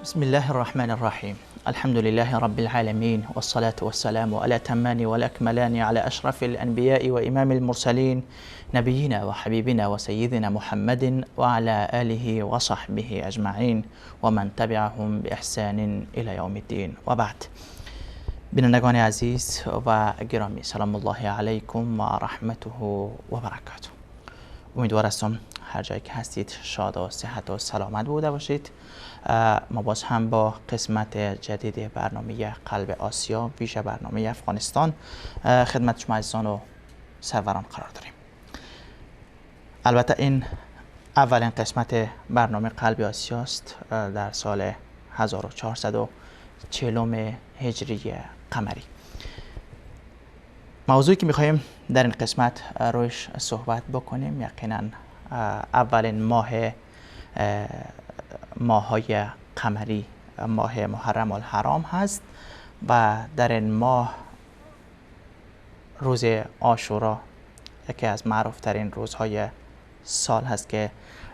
بسم الله الرحمن الرحیم. الحمد لله رب العالمين، والصلاة والسلام على الأتمان والأكملان على أشرف الأنبياء وإمام المرسلين، نبينا وحبيبنا وسيدنا محمد وعلى آله وصحبه أجمعين ومن تبعهم بإحسان إلى يوم الدين. وبعد، بینندگان عزیز و گرامی، سلام الله علیکم و رحمته و برکاته. امیدوار هستم هر جایی که هستید شاد و صحت و سلامت بوده باشید. ما باز هم با قسمت جدید برنامه قلب آسیا، ویژه برنامه افغانستان، خدمت شما عزیزان و سروران قرار داریم. البته این اولین قسمت برنامه قلب آسیا است در سال 1440 هجری قمری. موضوعی که میخواهیم در این قسمت روش صحبت بکنیم یقینا اولین ماه‌های قمری، ماه محرم الحرام هست و در این ماه روز عاشورا یکی از معروفترین روزهای سال هست که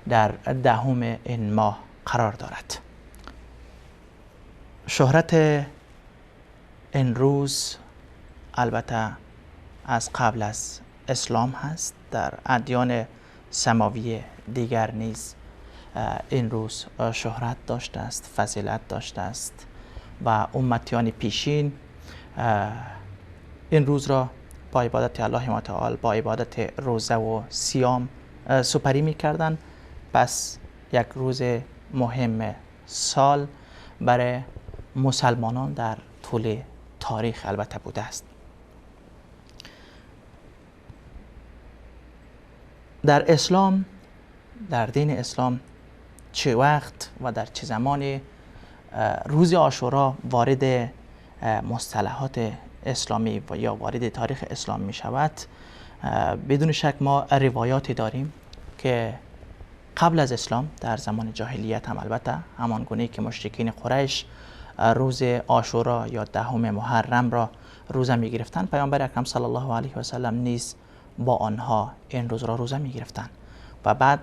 در دهم این ماه قرار دارد. شهرت این روز البته از قبل از اسلام هست، در ادیان سماوی دیگر نیز این روز شهرت داشته است، فضیلت داشته است و امتیان پیشین این روز را با عبادت الله متعال، با عبادت روزه و صیام سپری می‌کردند. پس یک روز مهم سال برای مسلمانان در طول تاریخ البته بوده است. در اسلام، در دین اسلام چه وقت و در چه زمانی روز عاشورا وارد مصطلحات اسلامی و یا وارد تاریخ اسلام می شود، بدون شک ما روایاتی داریم که قبل از اسلام در زمان جاهلیت هم البته همان گونه که مشرکین قریش روز عاشورا یا دهم محرم را روزه می گرفتند، پیامبر اکرم صلی الله علیه و سلم نیز با آنها این روز را روزه می گرفتند. و بعد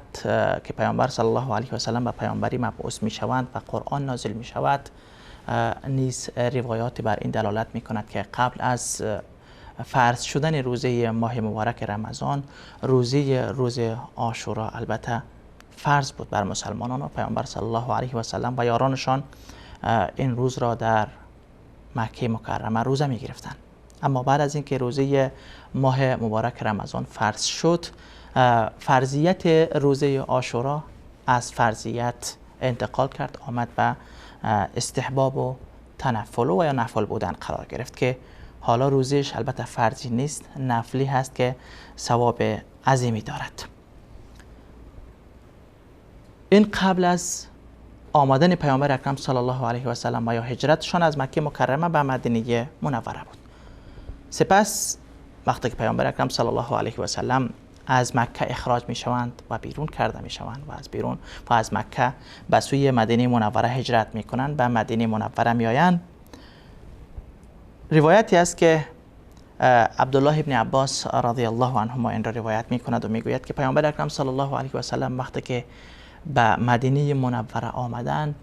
که پیامبر صلی الله علیه و سلم به پیامبری مبعوث می شوند و قرآن نازل می شود، نیز روایات بر این دلالت می کند که قبل از فرض شدن روزه ماه مبارک رمضان، روزه روز عاشورا البته فرض بود بر مسلمانان و پیامبر صلی الله علیه و سلم و یارانشان این روز را در مکه مکرمه روزه می گرفتند. اما بعد از اینکه روزه ماه مبارک رمضان فرض شد، فرضیت روزه عاشورا از فرضیت انتقال کرد، آمد به استحباب و تنفل و یا نفل بودن قرار گرفت که حالا روزش البته فرضی نیست، نفلی هست که ثواب عظیمی دارد. این قبل از آمدن پیامبر اکرم صلی الله علیه و سلم و یا هجرتشان از مکه مکرمه به مدینه منوره بود. سپس وقتی که پیامبر اکرم صلی الله علیه و سلم از مکه اخراج می شوند و بیرون کرده می شوند و از بیرون و از مکه به سوی مدینه منوره هجرت می کنند، به مدینه منوره می آیند. روایتی است که عبدالله ابن عباس رضی الله عنهما این را روایت می کند و می گوید که پیامبر اکرم صلی الله علیه و سلم وقتی که به مدینه منوره آمدند،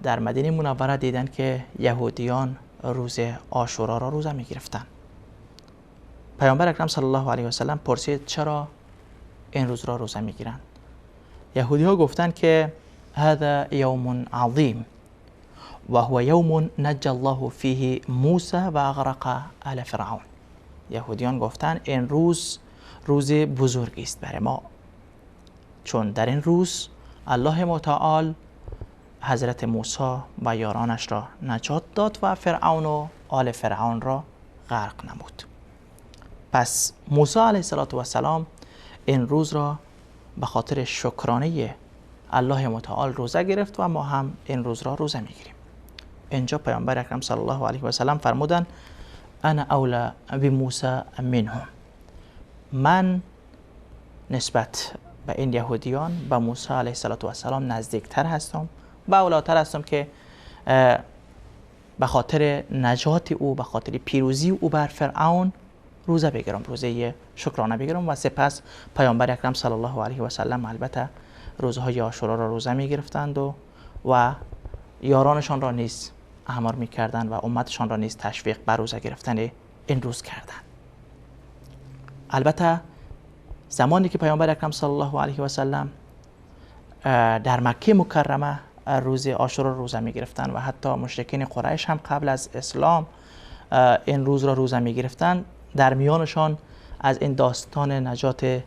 در مدینه منوره دیدند که یهودیان روز عاشورا را روزه می گرفتند. پیامبر اکرم صلی الله علیه و سلم پرسید چرا این روز را روزه می گیرند؟ یهودی ها گفتند که هذا یوم عظیم و هو یوم نجى الله فیه موسی و اغرق آل فرعون. یهودیان گفتند این روز روز بزرگی است برای ما، چون در این روز الله متعال حضرت موسی و یارانش را نجات داد و فرعون و آل فرعون را غرق نمود. پس موسی علیه السلام این روز را به خاطر شکرانه الله متعال روزه گرفت و ما هم این روز را روزه میگیریم. اینجا پیامبر اکرم صلی الله علیه و سلم فرمودند انا اولا بموسی منهم، من نسبت به این یهودیان به موسی علیه السلام نزدیکتر هستم و اولاتر هستم که به خاطر نجات او، به خاطر پیروزی او بر فرعون روزه بگیرم، روزه شکرانه بگیرم. و سپس پیامبر اکرم صلی الله علیه و سلم البته روزهای عاشورا را روزه می گرفتند و یارانشان را نیز امر میکردند و امتشان را نیز تشویق بر روزه گرفتن این روز کردند. البته زمانی که پیامبر اکرم صلی الله علیه و سلم در مکه مکرمه روز عاشورا روزه میگرفتند و حتی مشرکین قریش هم قبل از اسلام این روز را روزه میگرفتند، در میانشان از این داستان نجات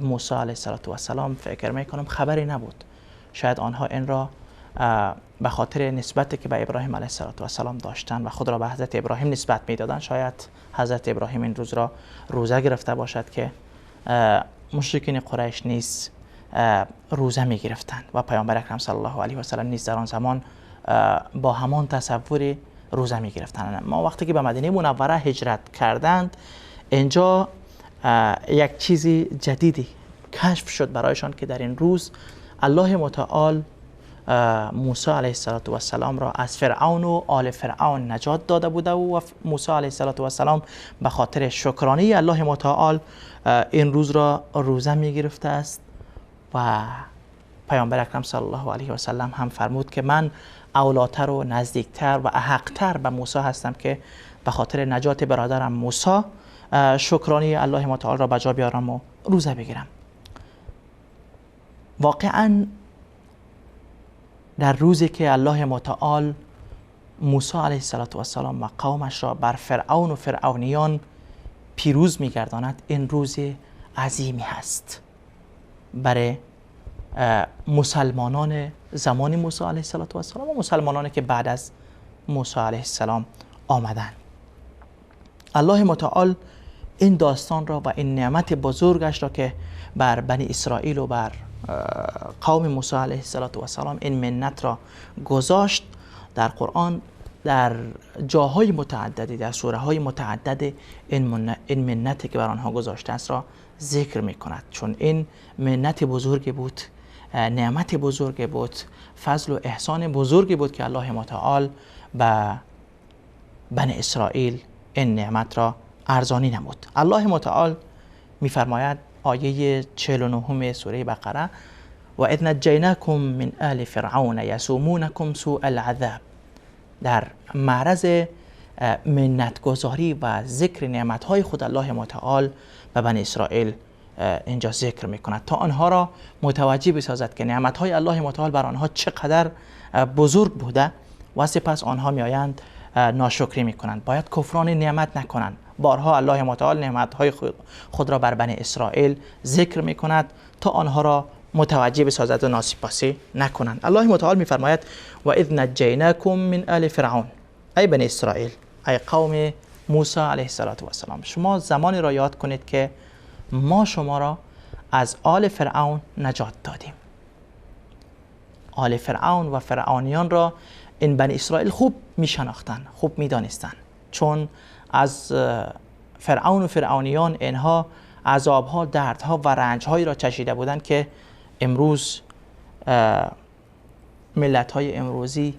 موسی علیه السلام فکر میکنم خبری نبود. شاید آنها این را به خاطر نسبتی که به ابراهیم علیه السلام داشتن و خود را به حضرت ابراهیم نسبت میدادن، شاید حضرت ابراهیم این روز را روزه گرفته باشد که مشرکین قریش نیز روزه می گرفتند و پیامبر اکرم صلی الله علیه و سلم نیز در آن زمان با همان تصور روزه می گرفتند. ما وقتی که به مدینه منوره هجرت کردند، اینجا یک چیز جدیدی کشف شد برایشان که در این روز الله متعال موسی علیه السلام را از فرعون و آل فرعون نجات داده بوده و موسی علیه السلام به خاطر شکرانه الله متعال این روز را روزه می گرفته است. و پیامبر اکرم صلی الله علیه و سلم هم فرمود که من اولاتر و نزدیکتر و احقتر به موسی هستم که به خاطر نجات برادرم موسی شکرانه الله متعال را به جا بیارم و روزه بگیرم. واقعا در روزی که الله متعال موسی علیه السلام و قومش را بر فرعون و فرعونیان پیروز می‌گرداند، این روز عظیمی هست برای مسلمانان زمان موسی علیه السلام و مسلمانانی که بعد از موسی علیه السلام آمدند. الله متعال این داستان را و این نعمت بزرگش را که بر بنی اسرائیل و بر قوم موسی علیه السلام این منت را گذاشت، در قرآن در جاهای متعددی، در سوره های متعدد این منتی که بر آنها گذاشته است را ذکر می کند، چون این منت بزرگی بود، نعمت بزرگی بود، فضل و احسان بزرگی بود که الله متعال به بنی اسرائیل این نعمت را ارزانی نمود. الله متعال می‌فرماید آیه 49 سوره بقره: و اذ نجیناکم من آل فرعون یسومونکم سوء العذاب. در معرض منتگذاری و ذکر نعمت‌های خود الله متعال به بنی اسرائیل اینجا ذکر می‌کند تا آنها را متوجه بسازد که نعمت‌های الله متعال بر آنها چقدر بزرگ بوده و سپس آنها میآیند ناشکری می‌کنند. باید کفران نعمت نکنند. بارها الله متعال نعمت‌های خود را بر بنی اسرائیل ذکر می‌کند تا آنها را متوجه بسازد و ناسپاسی نکنند. الله متعال می‌فرماید: و اذ نجیناکم من آل فرعون. ای بنی اسرائیل، ای قوم موسی علیه السلام، شما زمانی را یاد کنید که ما شما را از آل فرعون نجات دادیم. آل فرعون و فرعونیان را این بنی اسرائیل خوب می‌شناختند، خوب می‌دانستند، چون از فرعون و فرعونیان اینها عذابها، دردها و رنجهایی را چشیده بودند که امروز ملت‌های امروزی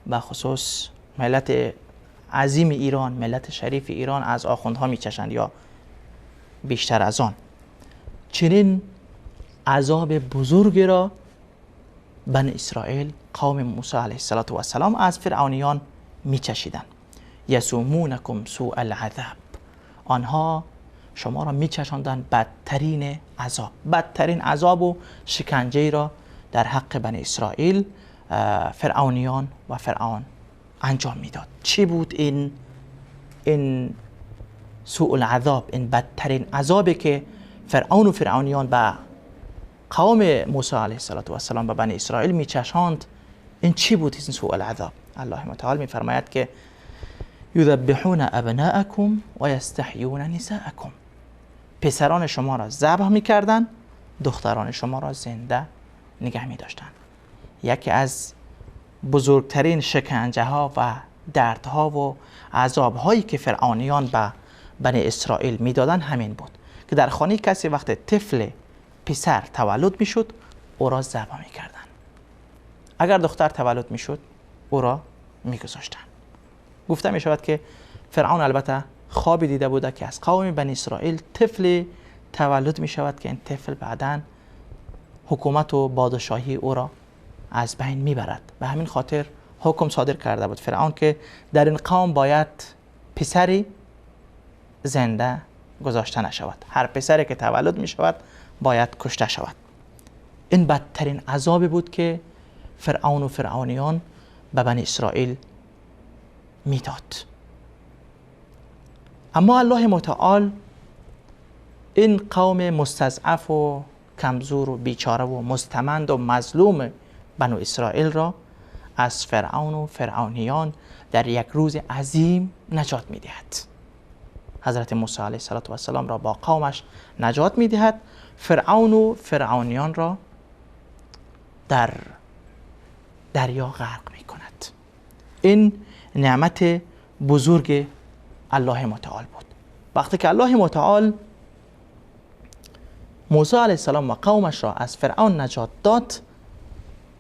به خصوص ملت عظیم ایران، ملت شریف ایران از آخوندها میچشند یا بیشتر از آن. چنین عذاب بزرگی را بنی اسرائیل قوم موسی علیه السلام از فرعونیان میچشیدند. یسومونکم سوء العذاب. آنها شما را میچشاندند بدترین عذاب، بدترین عذاب و شکنجه را در حق بنی اسرائیل فرعونیان و فرعون انجام میداد. چی بود این سوء العذاب، این بدترین عذابی که فرعون و فرعونیان به قوم موسی علیه السلام به بنی اسرائیل میچشاند؟ این چی بود این سوء العذاب؟ الله متعال میفرماید که یذبحون ابناءکم و یستحیون نساءکم. پسران شما را ذبح میکردند، دختران شما را زنده نگه میداشتند. یکی از بزرگترین شکنجه ها و دردها و عذاب هایی که فرعونیان به بنی اسرائیل میدادند همین بود که در خانه کسی وقت طفل پسر تولد میشد او را ذبح میکردند، اگر دختر تولد میشد او را میگذاشتند. گفته می شود که فرعون البته خوابی دیده بوده که از قوم بنی اسرائیل طفل تولد می شود که این طفل بعداً حکومت و بادشاهی او را از بین میبرد. به همین خاطر حکم صادر کرده بود فرعون که در این قوم باید پسری زنده گذاشته نشود، هر پسری که تولد می شود باید کشته شود. این بدترین عذابی بود که فرعون و فرعونیان به بنی اسرائیل میداد. اما الله متعال این قوم مستضعف و کمزور و بیچاره و مستمند و مظلوم بنو اسرائیل را از فرعون و فرعونیان در یک روز عظیم نجات میدهد. حضرت موسی علیه السلام را با قومش نجات میدهد، فرعون و فرعونیان را در دریا غرق میکند. این نعمت بزرگ الله متعال بود. وقتی که الله متعال موسی علیه السلام و قومش را از فرعون نجات داد،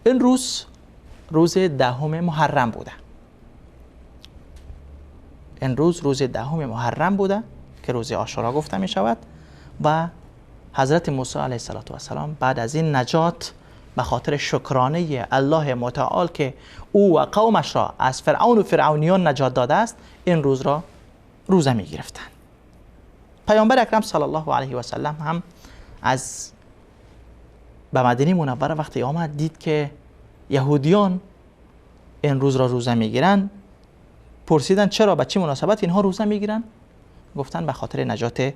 این روز روز دهم محرم بوده. این روز روز دهم محرم بوده که روز عاشورا گفته می شود و حضرت موسی علیه السلام بعد از این نجات به خاطر شکرانه الله متعال که او و قومش را از فرعون و فرعونیان نجات داده است، این روز را روزه می گرفتند. پیامبر اکرم صلی الله علیه و سلم هم از به مدینه منوره وقتی آمد دید که یهودیان این روز را روزه میگیرن، پرسیدن چرا، به چه مناسبت اینها روزه میگیرن؟ گفتن به خاطر نجات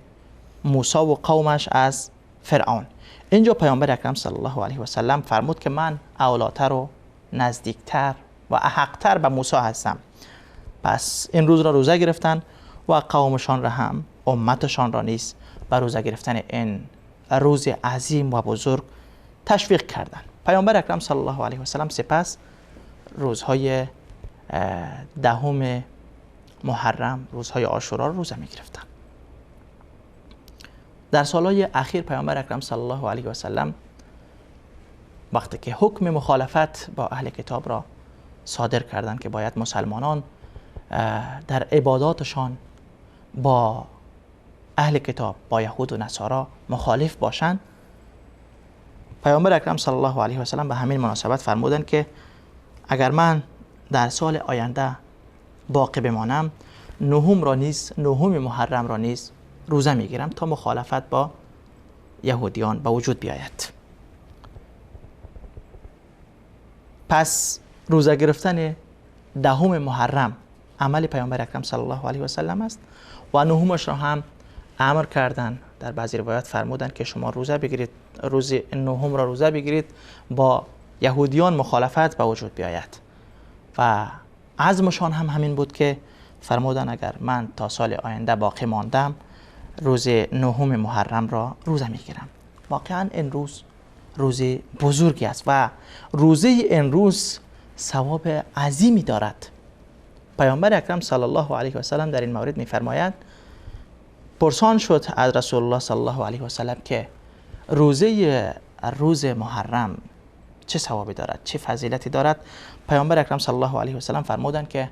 موسی و قومش از فرعون. اینجا پیامبر اکرم صلی الله علیه و سلم فرمود که من اولاتر و نزدیکتر و احقتر به موسی هستم. پس این روز را روزه گرفتن و قومشان را هم، امتشان را نیز به روزه گرفتن این روز عظیم و بزرگ تشویق کردند. پیامبر اکرم صلی الله علیه و سلم سپس روزهای دهم محرم، روزهای عاشورا رو روزه می گرفتن. در سالهای اخیر پیامبر اکرم صلی الله علیه و سلم وقتی که حکم مخالفت با اهل کتاب را صادر کردند که باید مسلمانان در عباداتشان با اهل کتاب، با یهود و نصارا مخالف باشند، پیامبر اکرم صلی الله علیه و سلم به همین مناسبت فرمودند که اگر من در سال آینده باقی بمانم، نهم محرم را نیز روزه میگیرم تا مخالفت با یهودیان به وجود بیاید. پس روزه گرفتن دهم محرم عمل پیامبر اکرم صلی الله علیه و سلم است و نهمش را هم امر کردن. در بعضی روایات فرمودند که شما روزه بگیرید، روز نهم را روزه بگیرید، با یهودیان مخالفت به وجود بیاید. و عزمشان هم همین بود که فرمودن اگر من تا سال آینده باقی ماندم، روز نهم محرم را روزه میگیرم. واقعا این روز روز بزرگی است و روزه این روز ثواب عظیمی دارد. پیامبر اکرم صلی الله علیه و سلم در این مورد میفرماید، پرسان شد از رسول الله صلی الله علیه و سلم که روزه روز محرم چه ثوابی دارد، چه فضیلتی دارد؟ پیامبر اکرم صلی الله علیه و سلم فرمودند که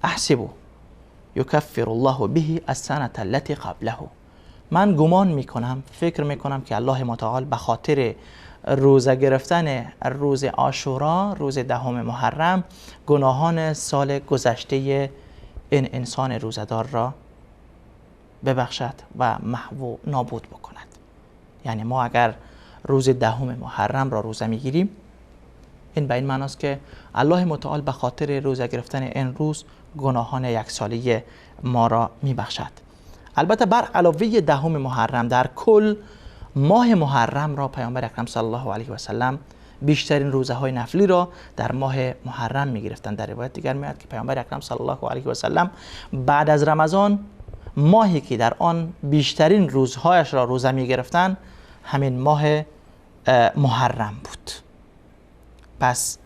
احسبوا یکفر الله به السنة التي قبله. من گمان میکنم، فکر میکنم که الله متعال به خاطر روزه گرفتن روز عاشورا، روز دهم محرم، گناهان سال گذشته این انسان روزه‌دار را ببخشد و محو نابود بکند. یعنی ما اگر روز دهم محرم را روزه میگیریم، این به این معناست که الله متعال به خاطر روزه گرفتن این روز گناهان یک ساله ما را میبخشد. البته بر علاوه دهم محرم، در کل ماه محرم را پیامبر اکرم صلی الله علیه و سلم بیشترین روزه های نفلی را در ماه محرم میگرفتند. در روایت دیگر میاد که پیامبر اکرم صلی الله علیه و سلم بعد از رمضان، ماهی که در آن بیشترین روزهایش را روزه میگرفتند، همین ماه محرم بود. پس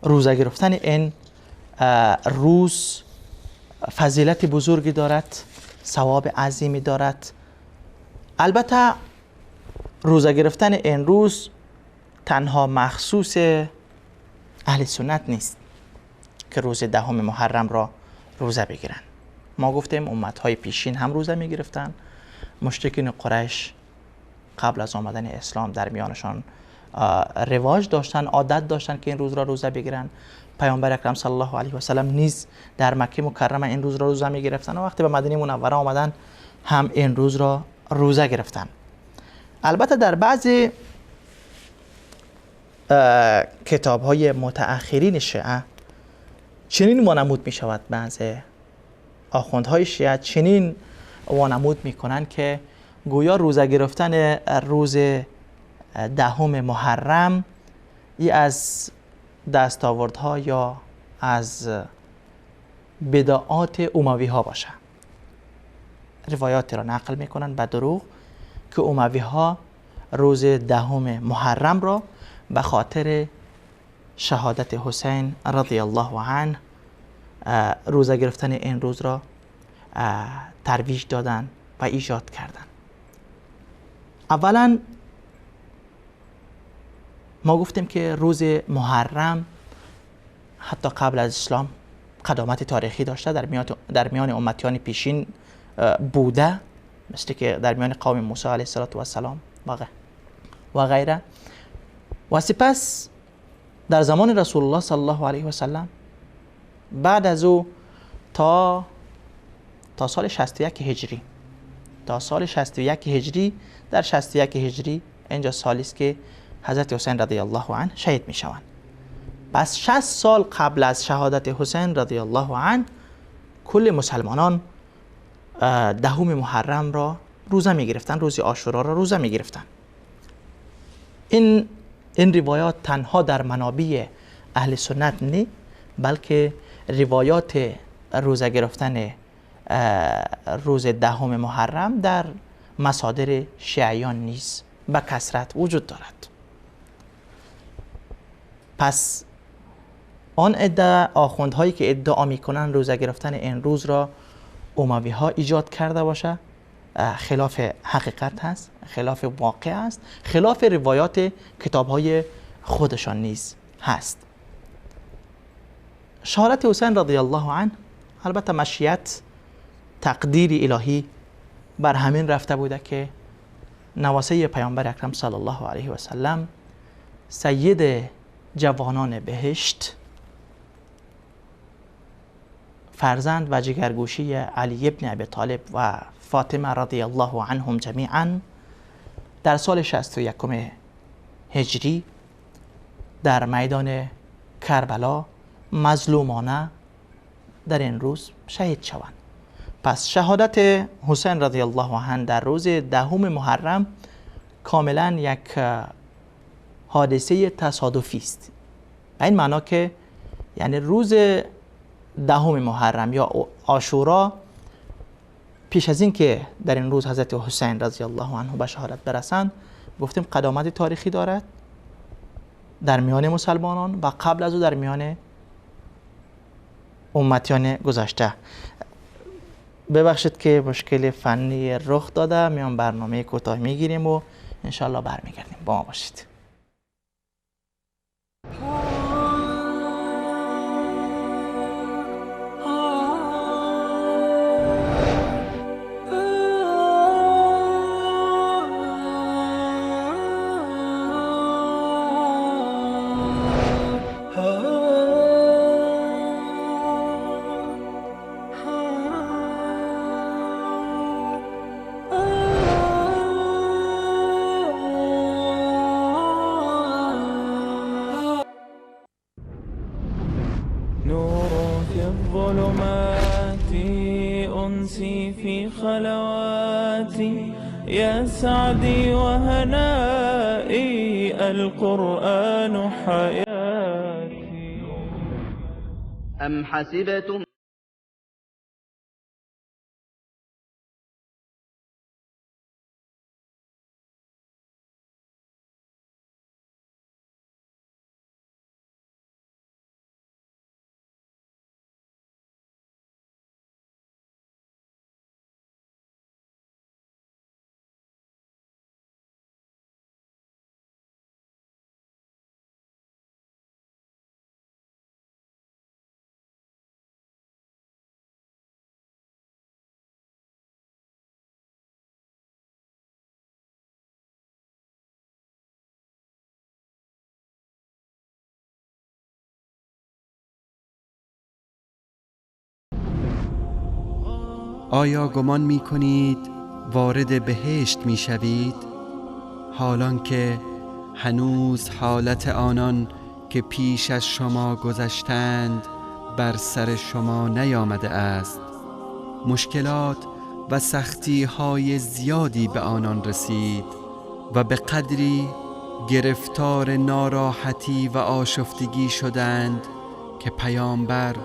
روزه گرفتن این روز فضیلت بزرگی دارد، ثواب عظیمی دارد. البته روزه گرفتن این روز تنها مخصوص اهل سنت نیست که روز دهم محرم را روزه بگیرن. ما گفتیم امتهای پیشین هم روزه می گرفتن. مشرکین قریش قبل از آمدن اسلام در میانشان رواج داشتن، عادت داشتن که این روز را روزه بگیرن. پیامبر اکرم صلی الله علیه و سلم نیز در مکه مکرمه این روز را روزه می گرفتن و وقتی به مدینه منوره آمدن هم این روز را روزه گرفتن. البته در بعضی کتاب های متأخرین شیعه چنین وانمود می شود، بعضی آخوندهای شیعه چنین وانمود می کنند که گویا روزه گرفتن روز دهم محرم ای از دستاوردها یا از بدعات اموی ها باشه. روایات را نقل میکنن به دروغ که اموی ها روز دهم محرم را به خاطر شهادت حسین رضی الله عنه روزه گرفتن این روز را ترویج دادن و ایجاد کردن. اولا ما گفتیم که روز محرم حتی قبل از اسلام قدامت تاریخی داشته، در میان امتیان پیشین بوده، مثل که در میان قوم موسی علیه السلام و غیره. و سپس در زمان رسول الله صلی الله علیه و سلم بعد از او تا سال 61 هجری، تا سال 61 هجری، در 61 هجری اینجا سالی است که حضرت حسین رضی الله عنه شهید می شوند. پس 60 سال قبل از شهادت حسین رضی الله عنه کل مسلمانان دهم محرم را روزه می گرفتن، روز عاشورا را روزه می گرفتن. این روایات تنها در منابع اهل سنت نی، بلکه روایات روزه گرفتن روز دهم محرم در مصادر شیعیان نیز به کثرت وجود دارد. پس آن عده آخوندهایی که ادعا میکنن روزه گرفتن این روز را اموی ها ایجاد کرده باشه، خلاف حقیقت هست، خلاف واقع است، خلاف روایات کتاب های خودشان نیز هست. شهادت حسین رضی الله عنه البته مشیت تقدیر الهی بر همین رفته بوده که نواسه پیامبر اکرم صلی الله علیه و سلم، سید جوانان بهشت، فرزند و جگرگوشی علی ابن ابی طالب و فاطمه رضی الله عنهم جمیعا، در سال 61 هجری در میدان کربلا مظلومانه در این روز شهید شوند. پس شهادت حسین رضی الله عنه در روز دهم محرم کاملا یک حادثه تصادفی است. به این معنا که یعنی روز دهم محرم یا عاشورا پیش از این که در این روز حضرت حسین رضی الله عنه به شهادت برسند، گفتیم قدامت تاریخی دارد در میان مسلمانان و قبل از او در میان امتیان گذشته. ببخشید که مشکل فنی رخ داده، میان برنامه کوتاه میگیریم و انشالله برمیگردیم. با ما باشید. يا سعدي وهنائي القرآن حياتي. أم حسبتم آیا گمان می کنید وارد بهشت می شوید، حالان که هنوز حالت آنان که پیش از شما گذشتند بر سر شما نیامده است؟ مشکلات و سختی های زیادی به آنان رسید و به قدری گرفتار ناراحتی و آشفتگی شدند که پیامبر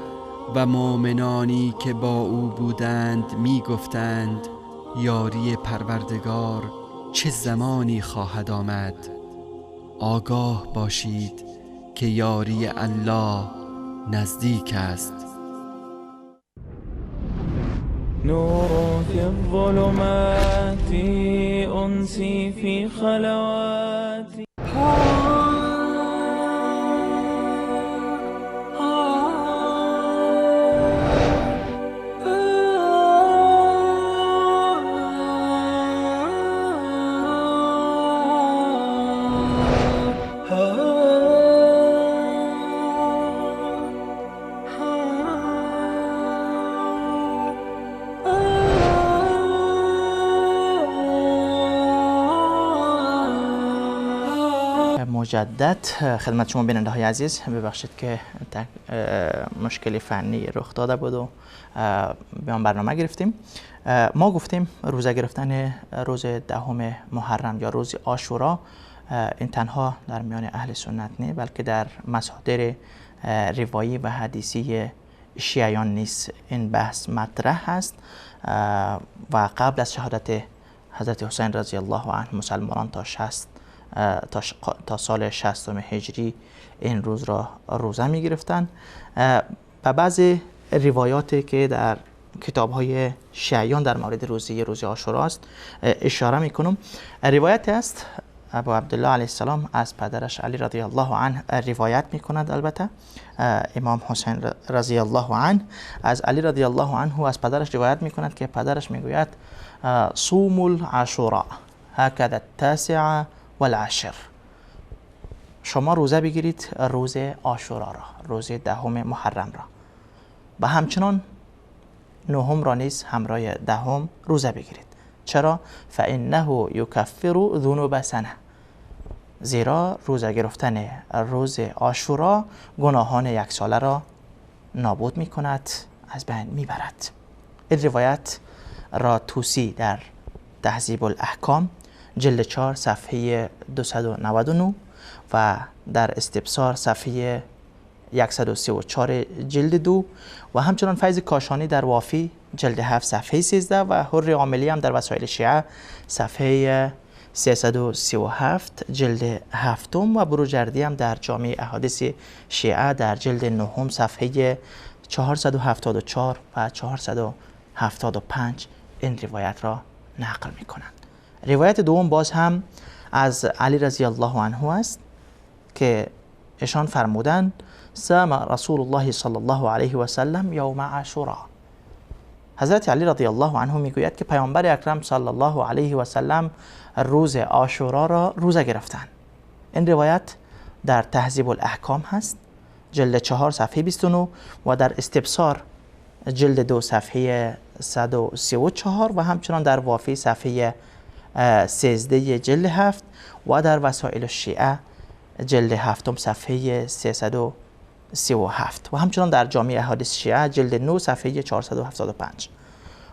و مؤمنانی که با او بودند می گفتند یاری پروردگار چه زمانی خواهد آمد؟ آگاه باشید که یاری الله نزدیک است. نور فی الظلمات انسی فی خلواتی. مجدد خدمت شما بیننده های عزیز، ببخشید که مشکل فنی رخ داده بود و بیان برنامه گرفتیم. ما گفتیم روزه گرفتن روز دهم محرم یا روز عاشورا این تنها در میان اهل سنت نه، بلکه در مصادر روایی و حدیثی شیعیان نیز این بحث مطرح است و قبل از شهادت حضرت حسین رضی الله عنه مسلمانان تا سال 60 هجری این روز را روزه می گرفتن. و بعضی روایاتی که در کتاب های شیعیان در مورد روز عاشورا است اشاره می کنم. روایت است ابو عبدالله علیه السلام از پدرش علی رضی الله عنه روایت می کند. البته امام حسین رضی الله عنه از علی رضی الله عنه از پدرش روایت می کند که پدرش می گوید صوم العاشورا هكذا التاسع والعشر، شما روزه بگیرید روز عاشورا را، روز دهم محرم را، و همچنان نهم را نیز همراه دهم روزه بگیرید. چرا؟ فانه یکفر ذنوب سنه، زیرا روزه گرفتن روز عاشورا گناهان یک ساله را نابود می کند، از بین می برد. این روایت را طوسی در تهذیب الاحکام جلد 4 صفحه 299 و در استبصار صفحه 134 جلد 2 و همچنان فیض کاشانی در وافی جلد 7 صفحه 13 و حر عاملی هم در وسایل شیعه صفحه 337 جلد 7 و بروجردی هم در جامع احادیث شیعه در جلد 9 صفحه 474 و 475 این روایت را نقل می کنند. روایت دوم باز هم از علی رضی الله عنه است که ایشان فرمودند سام رسول الله صلی الله علیه و سلم یوم عاشورا. حضرت علی رضی الله عنه میگوید که پیامبر اکرم صلی الله علیه و سلم روز عاشورا را روزه گرفتند. این روایت در تهذیب الاحکام هست جلد 4 صفحه 29 و در استبصار جلد 2 صفحه 134 و همچنان در وافی صفحه 13 جلد 7 و در وسائل الشیعه جلد 7 صفحه 337 و همچنان در جامع احادیث شیعه جلد 9 صفحه 475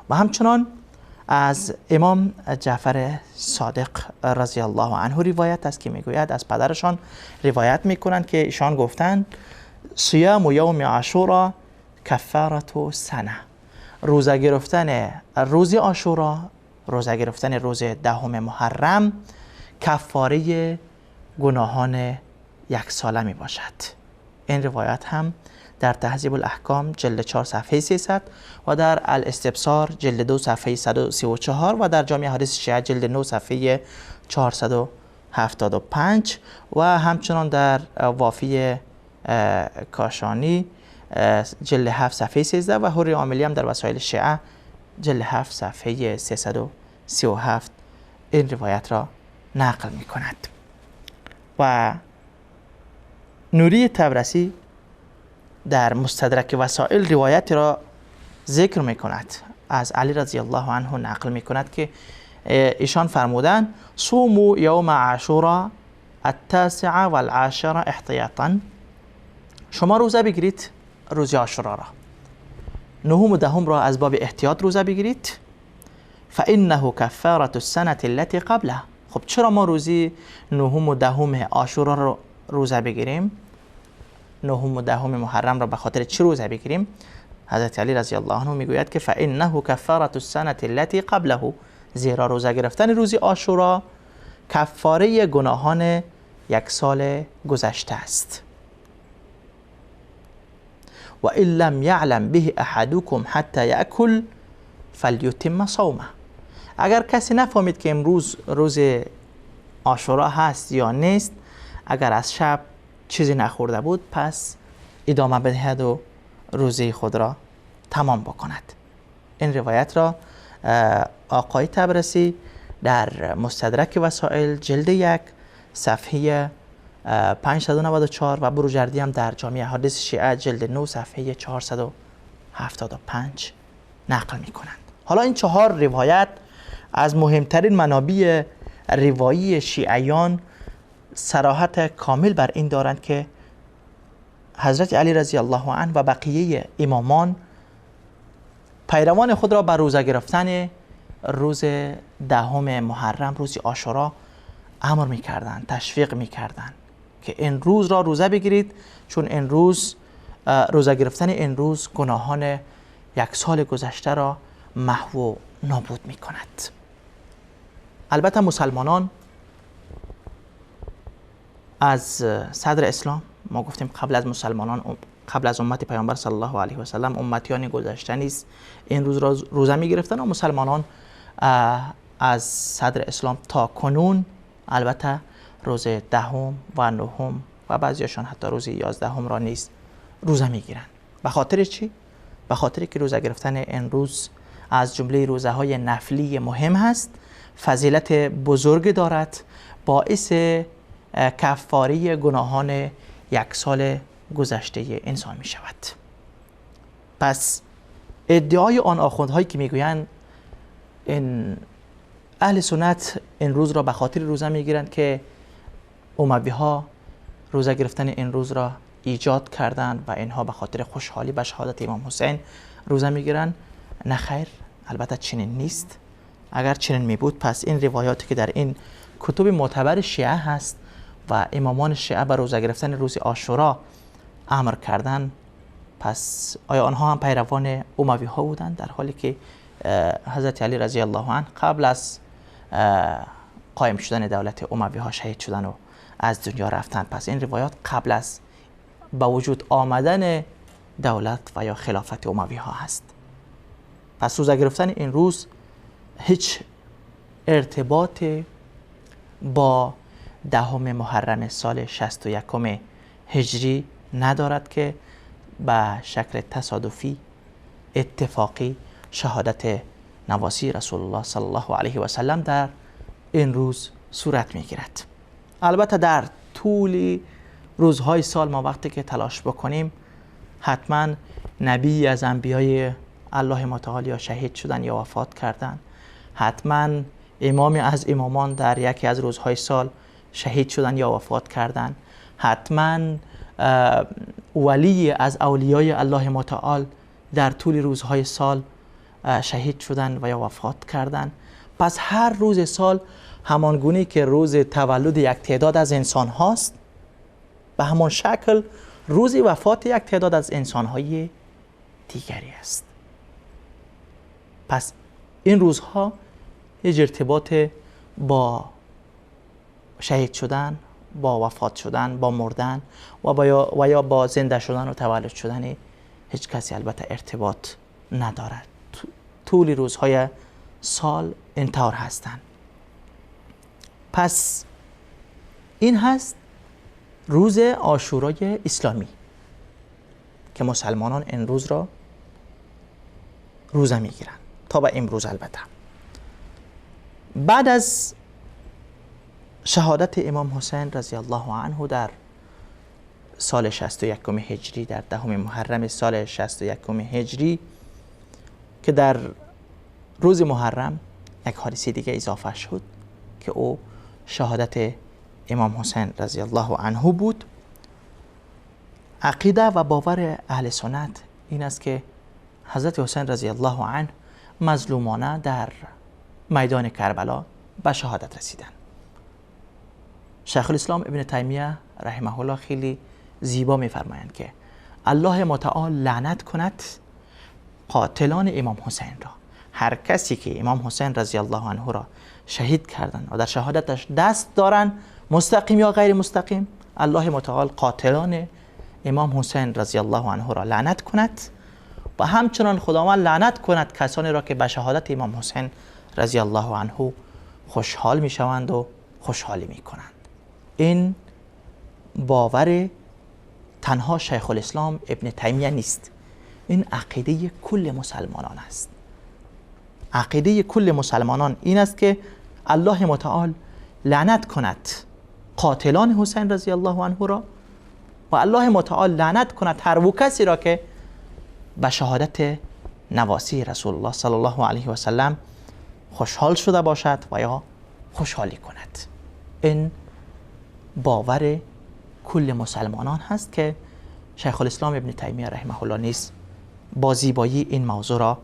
و همچنان از امام جعفر صادق رضی الله عنه روایت است که میگوید از پدرشان روایت میکنند که ایشان گفتند صیام یوم عاشورا کفارة سنه، روزه گرفتن روز عاشورا، روزه گرفتن روز دهم محرم کفاره گناهان یک ساله می باشد. این روایت هم در تهذیب الاحکام جلد 4 صفحه 300 و در الاستبصار جلد 2 صفحه 134 و در جامع احادیث شیعه جلد 9 صفحه 475 و همچنان در وافی کاشانی جلد 7 صفحه 13 و حر عاملی هم در وسایل شیعه جلد 7 صفحه 337 این روایت را نقل می کند. و نوری طبرسی در مستدرک وسائل روایت را ذکر می کند از علی رضی الله عنه نقل می کند که ایشان فرمودند صوموا یوم عاشورا التاسع والعاشر احتیاطا. شما روزه بگیرید روز عاشورا را، نهم و دهم را از باب احتیاط روزه بگیرید. فانه کفاره السنه التي قبله. خب چرا ما روزی نهم و دهم عاشورا را روزه بگیریم؟ نهم و دهم محرم را به خاطر چی روزه بگیریم؟ حضرت علی رضی الله عنه میگوید که فانه کفاره السنه التي قبله، زیرا روزه گرفتن روزی عاشورا کفاره گناهان یک سال گذشته است. و ان لم یعلم به احدکم حتی یأکل فلیتم صومه. اگر کسی نفهمید که امروز روز عاشورا هست یا نیست، اگر از شب چیزی نخورده بود پس ادامه بدهد و روزه خود را تمام بکند. این روایت را آقای طبرسی در مستدرک وسائل جلد 1 صفحه 594 و بروجردی هم در جامعه احادیث شیعه جلد 9 صفحه 475 نقل می کنند. حالا این 4 روایت از مهمترین منابع روایی شیعیان صراحت کامل بر این دارند که حضرت علی رضی الله عنه و بقیه امامان پیروان خود را بر روزه گرفتن روز دهم محرم، روز عاشورا امر می‌کردند، تشویق می‌کردند که این روز را روزه بگیرید، چون این روز روزه گرفتن این روز گناهان یک سال گذشته را محو و نابود می‌کند. البته مسلمانان از صدر اسلام، ما گفتیم قبل از مسلمانان، قبل از امت پیامبر صلی الله علیه و سلم امتیان گذشته نیز این روز را روزه می گرفتن و مسلمانان از صدر اسلام تا کنون البته روز دهم و نهم و بعضیشان حتی روز 11 را نیز روزه می گیرن. به خاطر چی؟ به خاطر که روزه گرفتن این روز از جمله روزه های نفلی مهم هست، فضیلت بزرگ دارد، باعث کفاره گناهان یک سال گذشته انسان می شود. پس ادعای آن آخوندهایی که میگویند این اهل سنت این روز را به خاطر روزه میگیرند که اموی ها روزه گرفتن این روز را ایجاد کردند و اینها به خاطر خوشحالی به شهادت امام حسین روزه میگیرند، نه خیر، البته چنین نیست. اگر چنین می بود پس این روایاتی که در این کتب معتبر شیعه هست و امامان شیعه به روزه گرفتن روز عاشورا امر کردن، پس آیا آنها هم پیروان اموی ها بودند؟ در حالی که حضرت علی رضی الله عنه قبل از قائم شدن دولت اموی ها شهید شدن و از دنیا رفتن. پس این روایات قبل از به وجود آمدن دولت و یا خلافت اموی ها هست. پس روزه گرفتن این روز هیچ ارتباط با دهم محرم سال 61 هجری ندارد که به شکل تصادفی اتفاقی شهادت نواسی رسول الله صلی الله علیه و سلم در این روز صورت میگیرد. البته در طول روزهای سال ما وقتی که تلاش بکنیم حتما نبی از انبیای الله متعال یا شهید شدن یا وفات کردن، حتما امامی از امامان در یکی از روزهای سال شهید شدن یا وفات کردن، حتما ولی از اولیای الله متعال در طول روزهای سال شهید شدن و یا وفات کردن. پس هر روز سال همان گونه که روز تولد یک تعداد از انسان هاست، به همان شکل روز وفات یک تعداد از انسان های دیگری است. پس این روزها هیچ ارتباط با شهید شدن، با وفات شدن، با مردن و یا با زنده شدن و تولد شدن هیچ کسی البته ارتباط ندارد. طول روزهای سال اینطور هستند. پس این هست روز عاشورای اسلامی که مسلمانان این روز را روزه میگیرند تا به امروز. البته بعد از شهادت امام حسین رضی الله عنه در سال 61 هجری، در دهم محرم سال 61 هجری که در روز محرم یک حادثه دیگه اضافه شد که او شهادت امام حسین رضی الله عنه بود. عقیده و باور اهل سنت این است که حضرت حسین رضی الله عنه مظلومانه در میدان کربلا به شهادت رسیدند. شیخ الاسلام ابن تیمیه رحمه الله خیلی زیبا می‌فرمایند که الله متعال لعنت کند قاتلان امام حسین را. هر کسی که امام حسین رضی الله عنه را شهید کردند و در شهادتش دست دارند، مستقیم یا غیر مستقیم، الله متعال قاتلان امام حسین رضی الله عنه را لعنت کند و همچنان خداوند لعنت کند کسانی را که به شهادت امام حسین رضی الله عنه خوشحال می شوند و خوشحالی می کنند. این باور تنها شیخ الاسلام ابن تیمیه نیست، این عقیده کل مسلمانان است. عقیده کل مسلمانان این است که الله متعال لعنت کند قاتلان حسین رضی الله عنه را و الله متعال لعنت کند هر کسی را که به شهادت نواسی رسول الله صلی الله علیه و سلم خوشحال شده باشد و یا خوشحالی کند. این باور کل مسلمانان هست که شیخ الاسلام ابن تیمیه رحمه الله نیز با زیبایی این موضوع را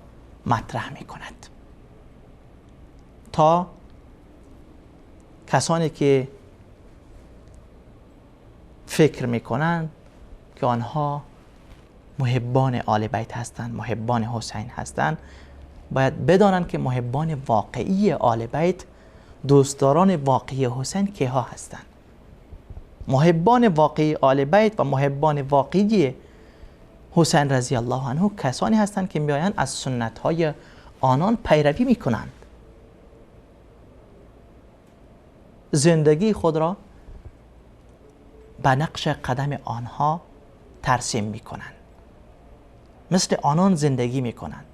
مطرح می کند تا کسانی که فکر می کنند که آنها محبان آل بیت هستند، محبان حسین هستند، باید بدانند که محبان واقعی آل بیت، دوستداران واقعی حسین کیها هستند. محبان واقعی آل بیت و محبان واقعی حسین رضی الله عنه کسانی هستند که میآیند از سنت های آنان پیروی میکنند، زندگی خود را به نقش قدم آنها ترسیم میکنند، مثل آنان زندگی میکنند،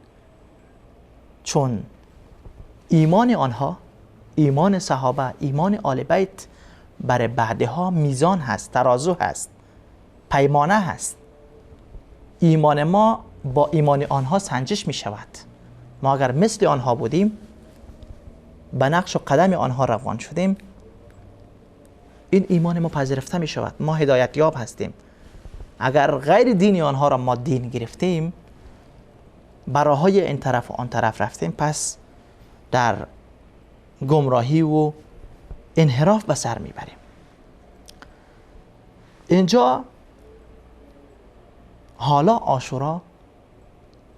چون ایمان آنها، ایمان صحابه، ایمان آل بیت برای بعدها میزان هست، ترازو هست، پیمانه هست. ایمان ما با ایمان آنها سنجش می شود. ما اگر مثل آنها بودیم، به نقش و قدم آنها روان شدیم، این ایمان ما پذیرفته می شود، ما هدایت یاب هستیم. اگر غیر دین آنها را ما دین گرفتیم، براهای این طرف و آن طرف رفتیم، پس در گمراهی و انحراف به سر میبریم. اینجا حالا عاشورا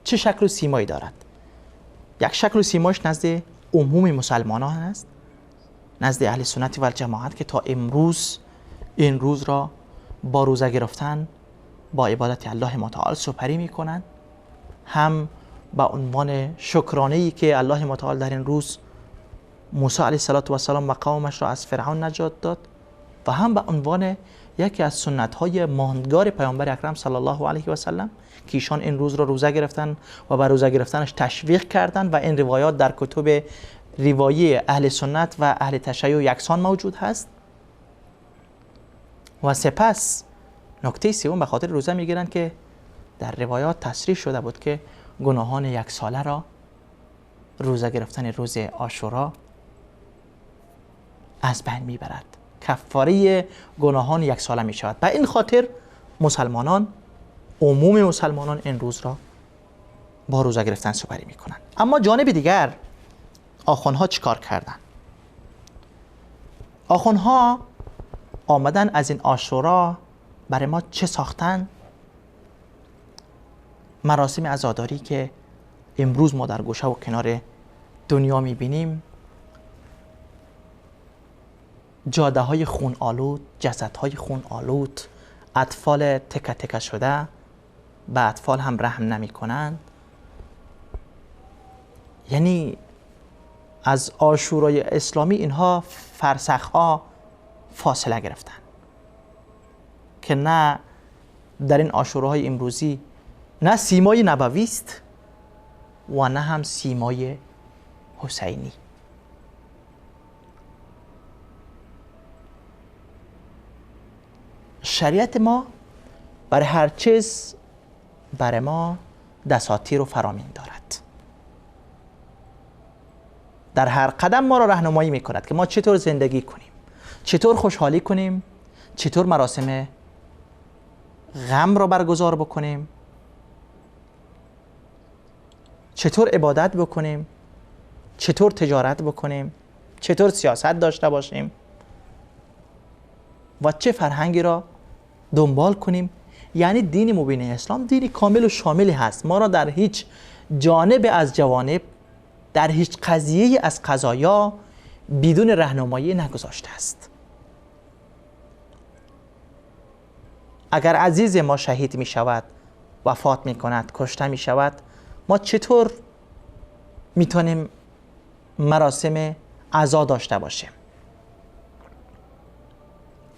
چه شکل و سیمایی دارد؟ یک شکل و سیمایش نزد عموم مسلمانان است، نزد اهل سنت و جماعت که تا امروز این روز را با روزه گرفتن، با عبادت الله متعال سپری میکنند، هم به عنوان شکرانه‌ای که الله متعال در این روز موسی علیه السلام و قومش را از فرعون نجات داد، و هم به عنوان یکی از سنت‌های ماندگار پیامبر اکرم صلی الله علیه و سلم که ایشان این روز را روزه گرفتن و بر روزه گرفتنش تشویق کردند و این روایات در کتب روایی اهل سنت و اهل تشیع یکسان موجود هست. و سپس نکته سوم، به خاطر روزه میگیرند که در روایات تصریح شده بود که گناهان یک ساله را روزه گرفتن روز عاشورا از بین میبرد، کفاره گناهان یک ساله می شود. به این خاطر مسلمانان، عموم مسلمانان این روز را با روزه گرفتن سپری می کنند. اما جانب دیگر آخوندها چیکار کردن؟ آخوندها آمدن از این عاشورا برای ما چه ساختن؟ مراسم عزاداری که امروز ما در گوشه و کنار دنیا میبینیم، جاده های خون آلود، جسد های خون آلود، اطفال تکه تکه شده، به اطفال هم رحم نمی کنند. یعنی از عاشورای اسلامی اینها فرسخ ها فاصله گرفتن که نه در این عاشوراهای امروزی نه سیمای نبوی است و نه هم سیمای حسینی. شریعت ما برای هر چیز برای ما دساتیر و فرامین دارد. در هر قدم ما را راهنمایی میکند که ما چطور زندگی کنیم، چطور خوشحالی کنیم، چطور مراسم غم را برگزار بکنیم، چطور عبادت بکنیم، چطور تجارت بکنیم، چطور سیاست داشته باشیم و چه فرهنگی را دنبال کنیم. یعنی دین مبین اسلام دینی کامل و شاملی هست. ما را در هیچ جانب از جوانب، در هیچ قضیه از قضایا بدون راهنمایی نگذاشته است. اگر عزیز ما شهید می شود، وفات می کند، کشته می شود، ما چطور می توانیم مراسم عزا داشته باشیم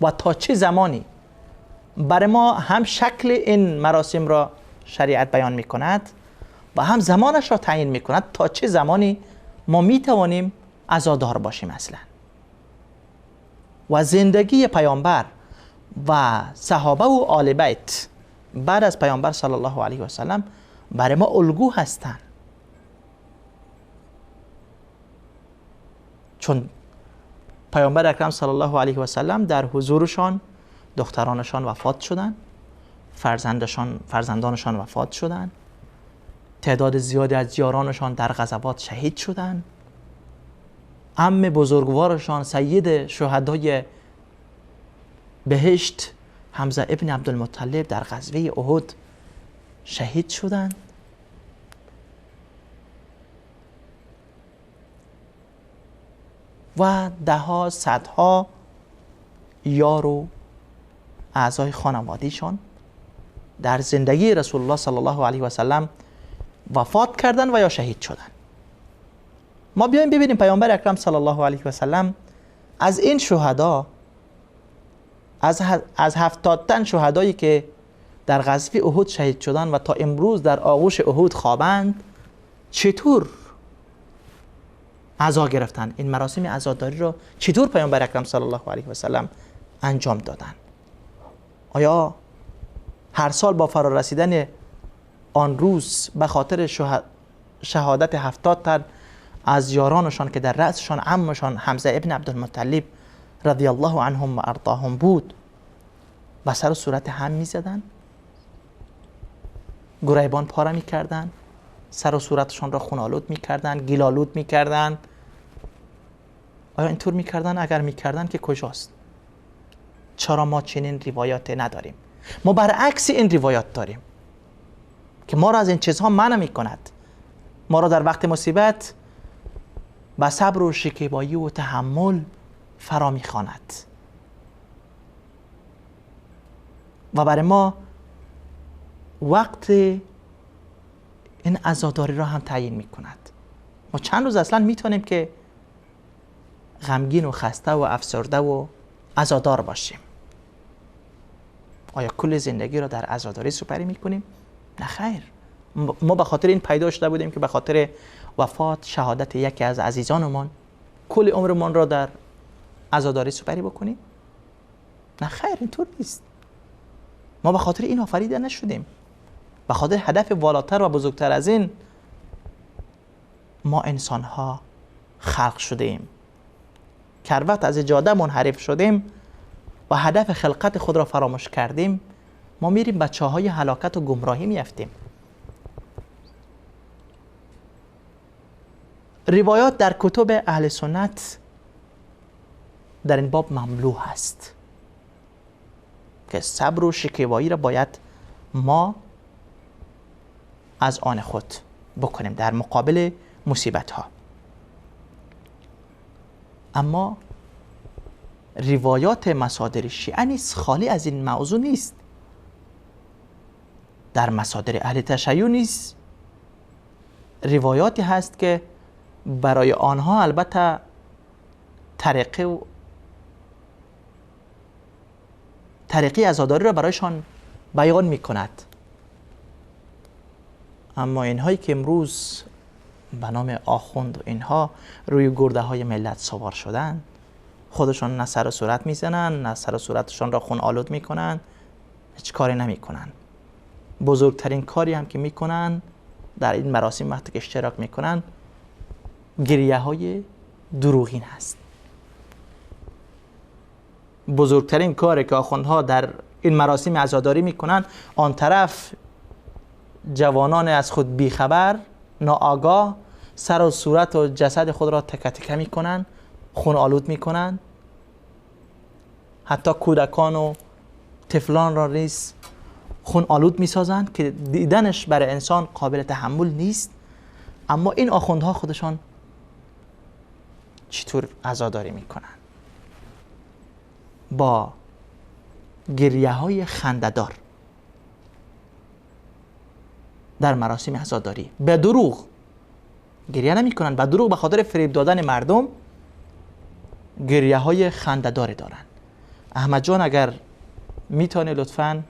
و تا چه زمانی؟ برای ما هم شکل این مراسم را شریعت بیان می کند و هم زمانش را تعیین می کند تا چه زمانی ما می توانیم عزادار باشیم اصلا. و زندگی پیامبر و صحابه و آل بیت بعد از پیامبر صلی الله علیه و سلم برای ما الگو هستند، چون پیامبر اکرم صلی الله علیه و سلم در حضورشان دخترانشان وفات شدند، فرزندانشان وفات شدند، تعداد زیادی از یارانشان در غزوات شهید شدند، عم بزرگوارشان سید شهدای بهشت حمزه ابن عبدالمطلب در غزوه احد شهید شدند. و ده ها صدها یار و اعضای خانوادهشان در زندگی رسول الله صلی الله علیه و سلم وفات کردند و یا شهید شدند. ما بیایم ببینیم پیامبر اکرم صلی الله علیه و سلم از این شهدا، از 70 تن شهدایی که در غزوه احد شهید شدند و تا امروز در آغوش احد خوابند، چطور عزا گرفتن؟ این مراسم عزاداری را چطور پیامبر اکرم صلی الله علیه و سلم انجام دادن؟ آیا هر سال با فرا رسیدن آن روز به خاطر شهادت 70 تن از یارانشان که در رأسشان عمشان حمزه ابن عبدالمطلب رضی الله عنهم و ارضاهم بود، به سر و صورت هم میزدن، گریبان پاره میکردن، سر و صورتشان را خونالود میکردن، گلالود میکردن؟ آیا اینطور میکردن؟ اگر میکردن که کجاست؟ چرا ما چنین روایات نداریم؟ ما برعکس این روایات داریم که ما را از این چیزها منع میکند. ما را در وقت مصیبت به صبر و شکیبایی و تحمل فرا میخواند و برای ما وقت این عزاداری را هم تعیین میکند. ما چند روز اصلا میتونیم که غمگین و خسته و افسرده و عزادار باشیم؟ آیا کل زندگی را در عزاداری سپری میکنیم؟ نه خیر. ما به خاطر این پیدا شده بودیم که به خاطر وفات، شهادت یکی از عزیزانمان کل عمرمان را در عزاداری سپری بکنیم؟ نه خیر، اینطور نیست. ما به خاطر این آفریده نشدیم. به خاطر هدف والاتر و بزرگتر از این ما انسانها خلق شده ایم. که هر وقت از جاده منحرف شدیم و هدف خلقت خود را فراموش کردیم، ما میریم به چاهای هلاکت و گمراهی میافتیم. روایات در کتب اهل سنت در این باب مملو هست که صبر و شکیبایی را باید ما از آن خود بکنیم در مقابل مصیبت ها. اما روایات مصادر شیعه نیست، خالی از این موضوع نیست. در مصادر اهل تشیع نیست روایاتی هست که برای آنها البته طریقه عزاداری را برایشان بیان می کند. اما اینهایی که امروز به نام آخوند و اینها روی گرده های ملت سوار شدن، خودشان نه سر و صورت میزنن، نه سر و صورتشان را خون آلود میکنن، هیچ کاری نمیکنن. بزرگترین کاری هم که میکنن در این مراسم وقتی که اشتراک میکنن، گریه های دروغین هست. بزرگترین کاری که آخوندها در این مراسم عزاداری میکنن، آن طرف جوانان از خود بیخبر، ناآگاه، سر و صورت و جسد خود را تکه تکه میکنن، خون آلود میکنن، حتی کودکان و طفلان را نیز خون آلود میسازند که دیدنش برای انسان قابل تحمل نیست. اما این آخوندها خودشان چطور عزاداری میکنن؟ با گریه های خنده‌دار در مراسم عزاداری. به دروغ گریه نمی کنن، به دروغ به خاطر فریب دادن مردم گریه های خنده‌دار دارن. احمد جان اگر میتونی لطفاً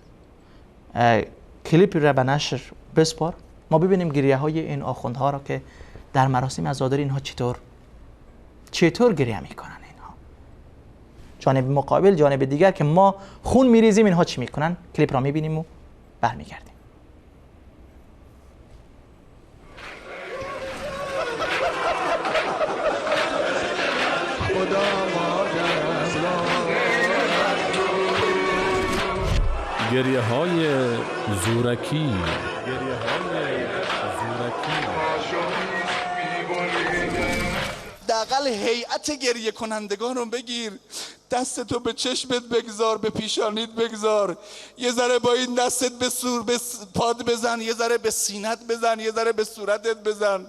کلیپ را به نشر بسپار، ما ببینیم گریه های این آخوندها را که در مراسم عزاداری اینها چطور گریه میکنن. اینها جانب مقابل، جانب دیگر که ما خون میریزیم، اینها چی میکنن؟ کلیپ را میبینیم و برمیگردیم. گریه های زورکی، گریه های زورکی. حداقل هیئت گریه کنندگان رو بگیر، دستتو به چشمت بگذار، به پیشانیت بگذار، یه ذره با این دستت به سور به پاد بزن، یه ذره به سینت بزن، یه ذره به صورتت بزن،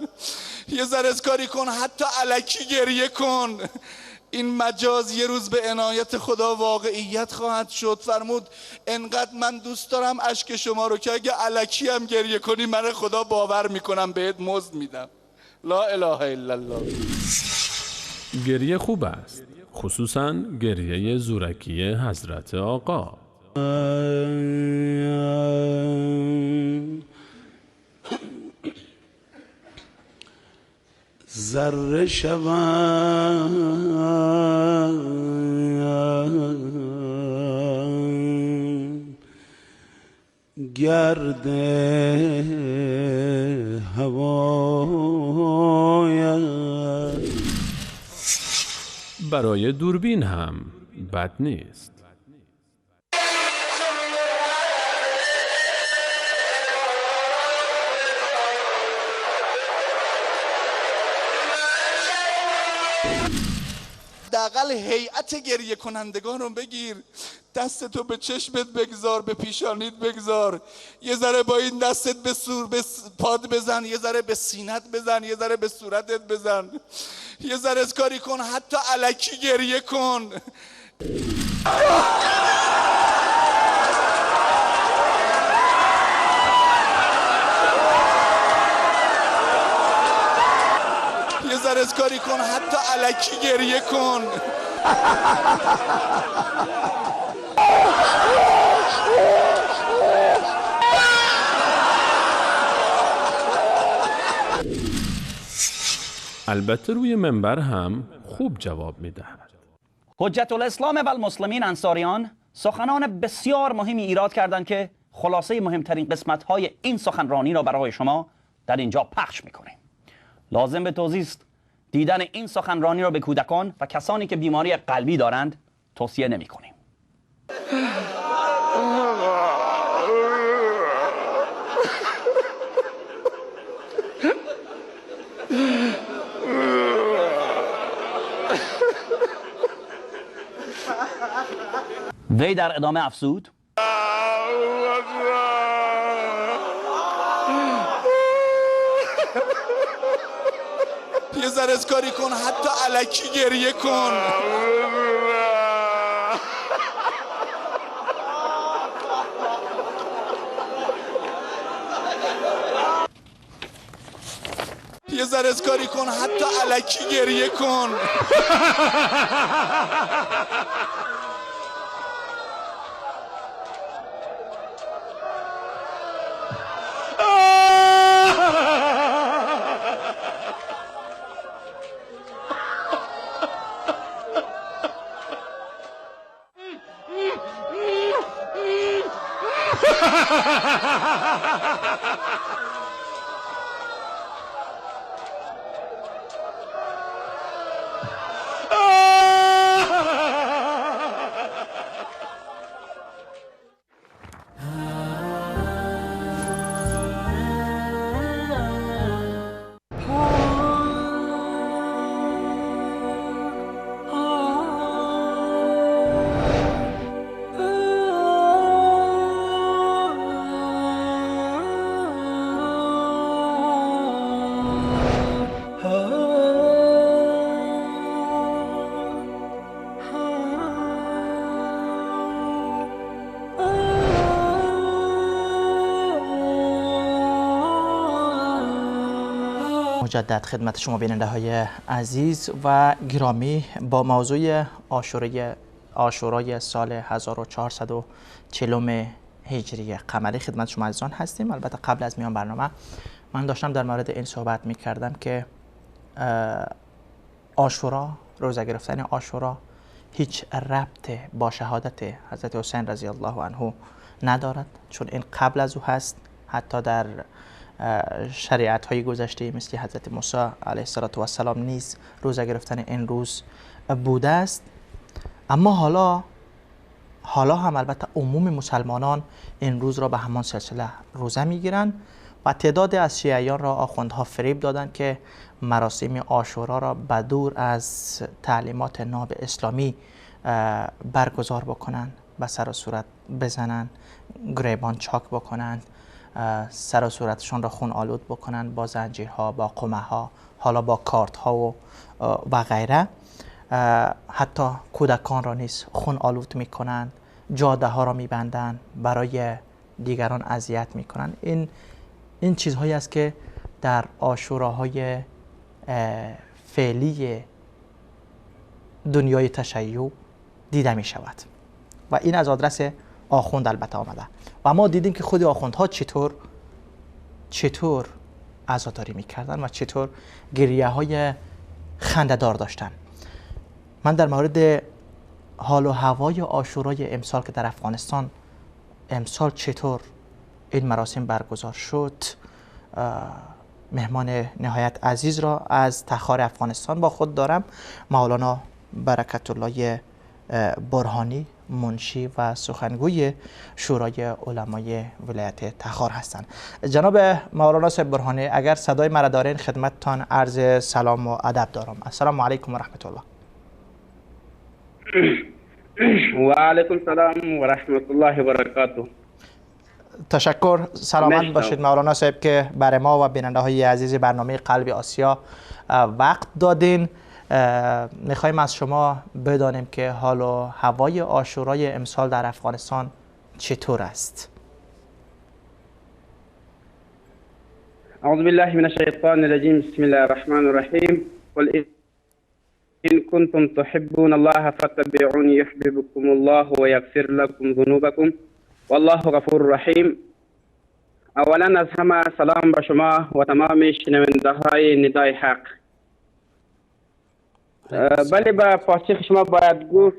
یه ذره کاری کن، حتی الکی گریه کن. این مجاز یه روز به عنایت خدا واقعیت خواهد شد. فرمود انقدر من دوست دارم اشک شما رو که اگه الکی هم گریه کنی من خدا باور میکنم بهت مزد میدم. لا اله الا الله. گریه خوب است، خصوصا گریه زورکی حضرت آقا. ذره شوم گرد هوایم. برای دوربین هم بد نیست. حداقل هیئت گریه کنندگان رو بگیر، دستتو به چشمت بگذار، به پیشانیت بگذار، یه ذره با این دستت به سور به پاد بزن، یه ذره به سینت بزن، یه ذره به صورتت بزن، یه ذره کاری کن، حتی الکی گریه کن. یه ذره کاری کن، حتی الکی گریه کن. البته روی منبر هم خوب جواب میدهد. حجت الاسلام و المسلمین انصاریان سخنان بسیار مهمی ایراد کردند که خلاصه مهمترین قسمت‌های این سخنرانی را برای شما در اینجا پخش می‌کنیم. لازم به توضیح است دیدن این سخنرانی را به کودکان و کسانی که بیماری قلبی دارند توصیه نمی‌کنیم. وی در ادامه افزود: یه ذره کاری کن، حتی الکی گریه کن. یه ذره کاری کن، حتی الکی گریه کن. مجدد خدمت شما بیننده های عزیز و گرامی با موضوع عاشورای سال 1440 هجری قمری خدمت شما عزیزان هستیم. البته قبل از میان برنامه من داشتم در مورد این صحبت می کردم که عاشورا، روزه گرفتن عاشورا هیچ ربط با شهادت حضرت حسین رضی الله عنه ندارد، چون این قبل از او هست. حتی در شریعت های گذشته مثل حضرت موسی علیه السلام نیز روزه گرفتن این روز بوده است. اما حالا هم البته عموم مسلمانان این روز را به همان سلسله روزه میگیرند و تعداد از شیعیان را آخوندها فریب دادند که مراسم عاشورا را بدور از تعلیمات ناب اسلامی برگزار بکنند، به سر و صورت بزنند، گریبان چاک بکنند، سر و صورتشان را خون آلود بکنند با زنجیرها، با قمه ها، حالا با کارت ها و غیره. حتی کودکان را نیز خون آلود میکنند، جاده ها را میبندند، برای دیگران اذیت میکنند. این چیزهایی است که در عاشوراهای فعلی دنیای تشیع دیده می شود و این از آدرس آخوند البته آمده و ما دیدیم که خود آخوندها چطور عزاداری میکردن و چطور گریه های خنده‌دار داشتن. من در مورد حال و هوای عاشورای امسال که در افغانستان امسال چطور این مراسم برگزار شد، مهمان نهایت عزیز را از تخار افغانستان با خود دارم، مولانا برکت الله برهانی، منشی و سخنگوی شورای علمای ولایت تخار هستند. جناب مولانا صاحب برهانی، اگر صدای مرا دارین خدمتتان عرض سلام و ادب دارم. السلام علیکم و رحمت الله. و علیکم السلام و رحمت الله و برکاته. تشکر، سلامت باشید مولانا صاحب که برای ما و بیننده های عزیز برنامه قلب آسیا وقت دادین. میخوایم از شما بدانیم که حال و هوای عاشورای امسال در افغانستان چطور است؟ اعوذ بالله من الشیطان الرجیم، بسم الله الرحمن الرحیم. قل إن كنتم تحبون الله فاتبعوني يحببكم الله ويغفر لكم ذنوبكم والله غفور رحیم. اولا از همه سلام به شما و تمام شنونده های ندای حق. بله، به پاسخ شما باید گفت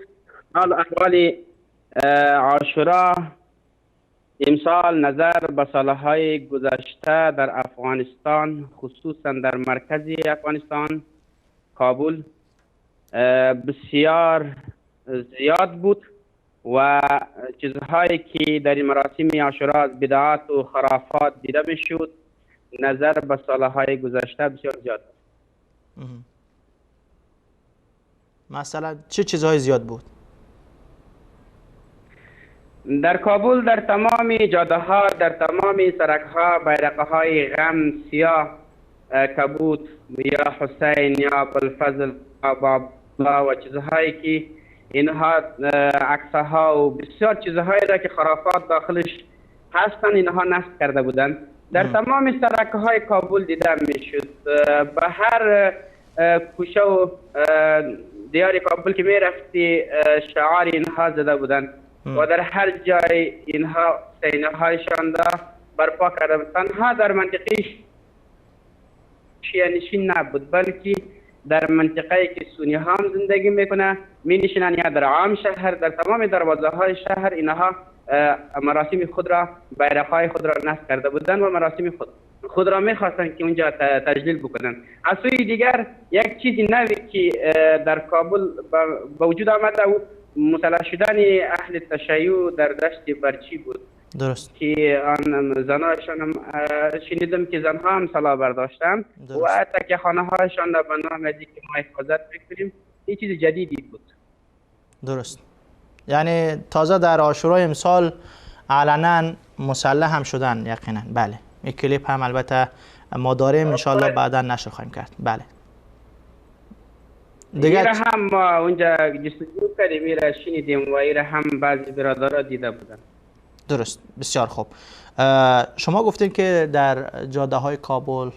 حال احوال عاشورا امسال نظر به سالهای گذشته در افغانستان، خصوصا در مرکز افغانستان کابل، بسیار زیاد بود و چیزهایی که در مراسم عاشورا از بدعات و خرافات دیده میشد نظر به سالهای گذشته بسیار زیاد بود. مثلا چه چیزهای زیاد بود؟ در کابل در تمام جاده ها، در تمام سرک ها، بیرقه های غم سیاه، کبوت یا حسین یا ابوالفضل یا بابا و چیزهایی که اینها عکس ها و بسیار چیزهایی را که خرافات داخلش هستند اینها نصب کرده بودند. در تمام سرک های کابل دیده میشد. به هر کوچه و دیار کابل که می رفتی شعار اینها زده بودند و در هر جای اینها سینه هایشان را برپا کرده بودند. تنها در منطقه شیعه نشین نبود، بلکه در منطقه که سونی ها هم زندگی میکنه می نشینن یا در عام شهر، در تمام دروازه های شهر اینها مراسم خود را، بیرق های خود را نصب کرده بودند و مراسم خود را میخواستند که اونجا تجلیل بکنند. از سوی دیگر یک چیز نوی که در کابل به وجود آمده و مسلح شدن اهل تشیع در دشت برچی بود. درست. که آن زنایشان هم شنیدم که زنها هم سلاح برداشتند و تکیه خانه هایشان را به نام از اینکه ما حفاظت بکنیم. این چیز جدیدی بود. درست. یعنی تازه در عاشورای امسال علنا مسلح هم شدن یقینا. بله. یک کلیپ هم البته ما داریم، انشالله بعدا نشر خواهیم کرد. بله. دیگه هم ما اونجا جستجو کردیم، ایره شنیدیم و ایره هم بعضی برادرها دیده بودن. درست، بسیار خوب. شما گفتین که در جاده های کابل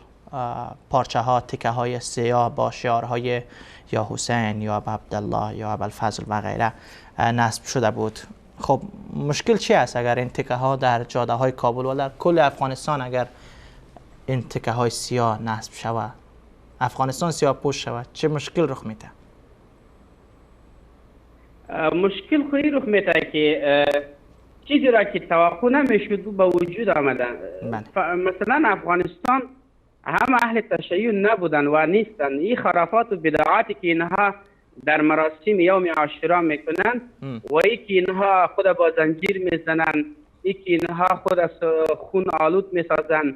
پارچه ها، تکه های سیاه با شعارهای یا حسین یا عبدالله یا ابوالفضل و غیره نصب شده بود. خب مشکل چی است اگر این تکه ها در جاده های کابل و در کل افغانستان اگر این تکه های سیاه نصب شود، افغانستان سیاه پوش شود، چه مشکل رخ میده؟ مشکل خیلی رخ میده که چیزی را که توقع نمیشد به وجود آمدن. مثلا افغانستان هم اهل تشیع نبودن و نیستن. این خرافات و بدعاتی که اینها در مراسم یوم عاشورا میکنن و ای که اینها خود با زنجیر میزنن، ای که اینها خود از خون آلود میسازن،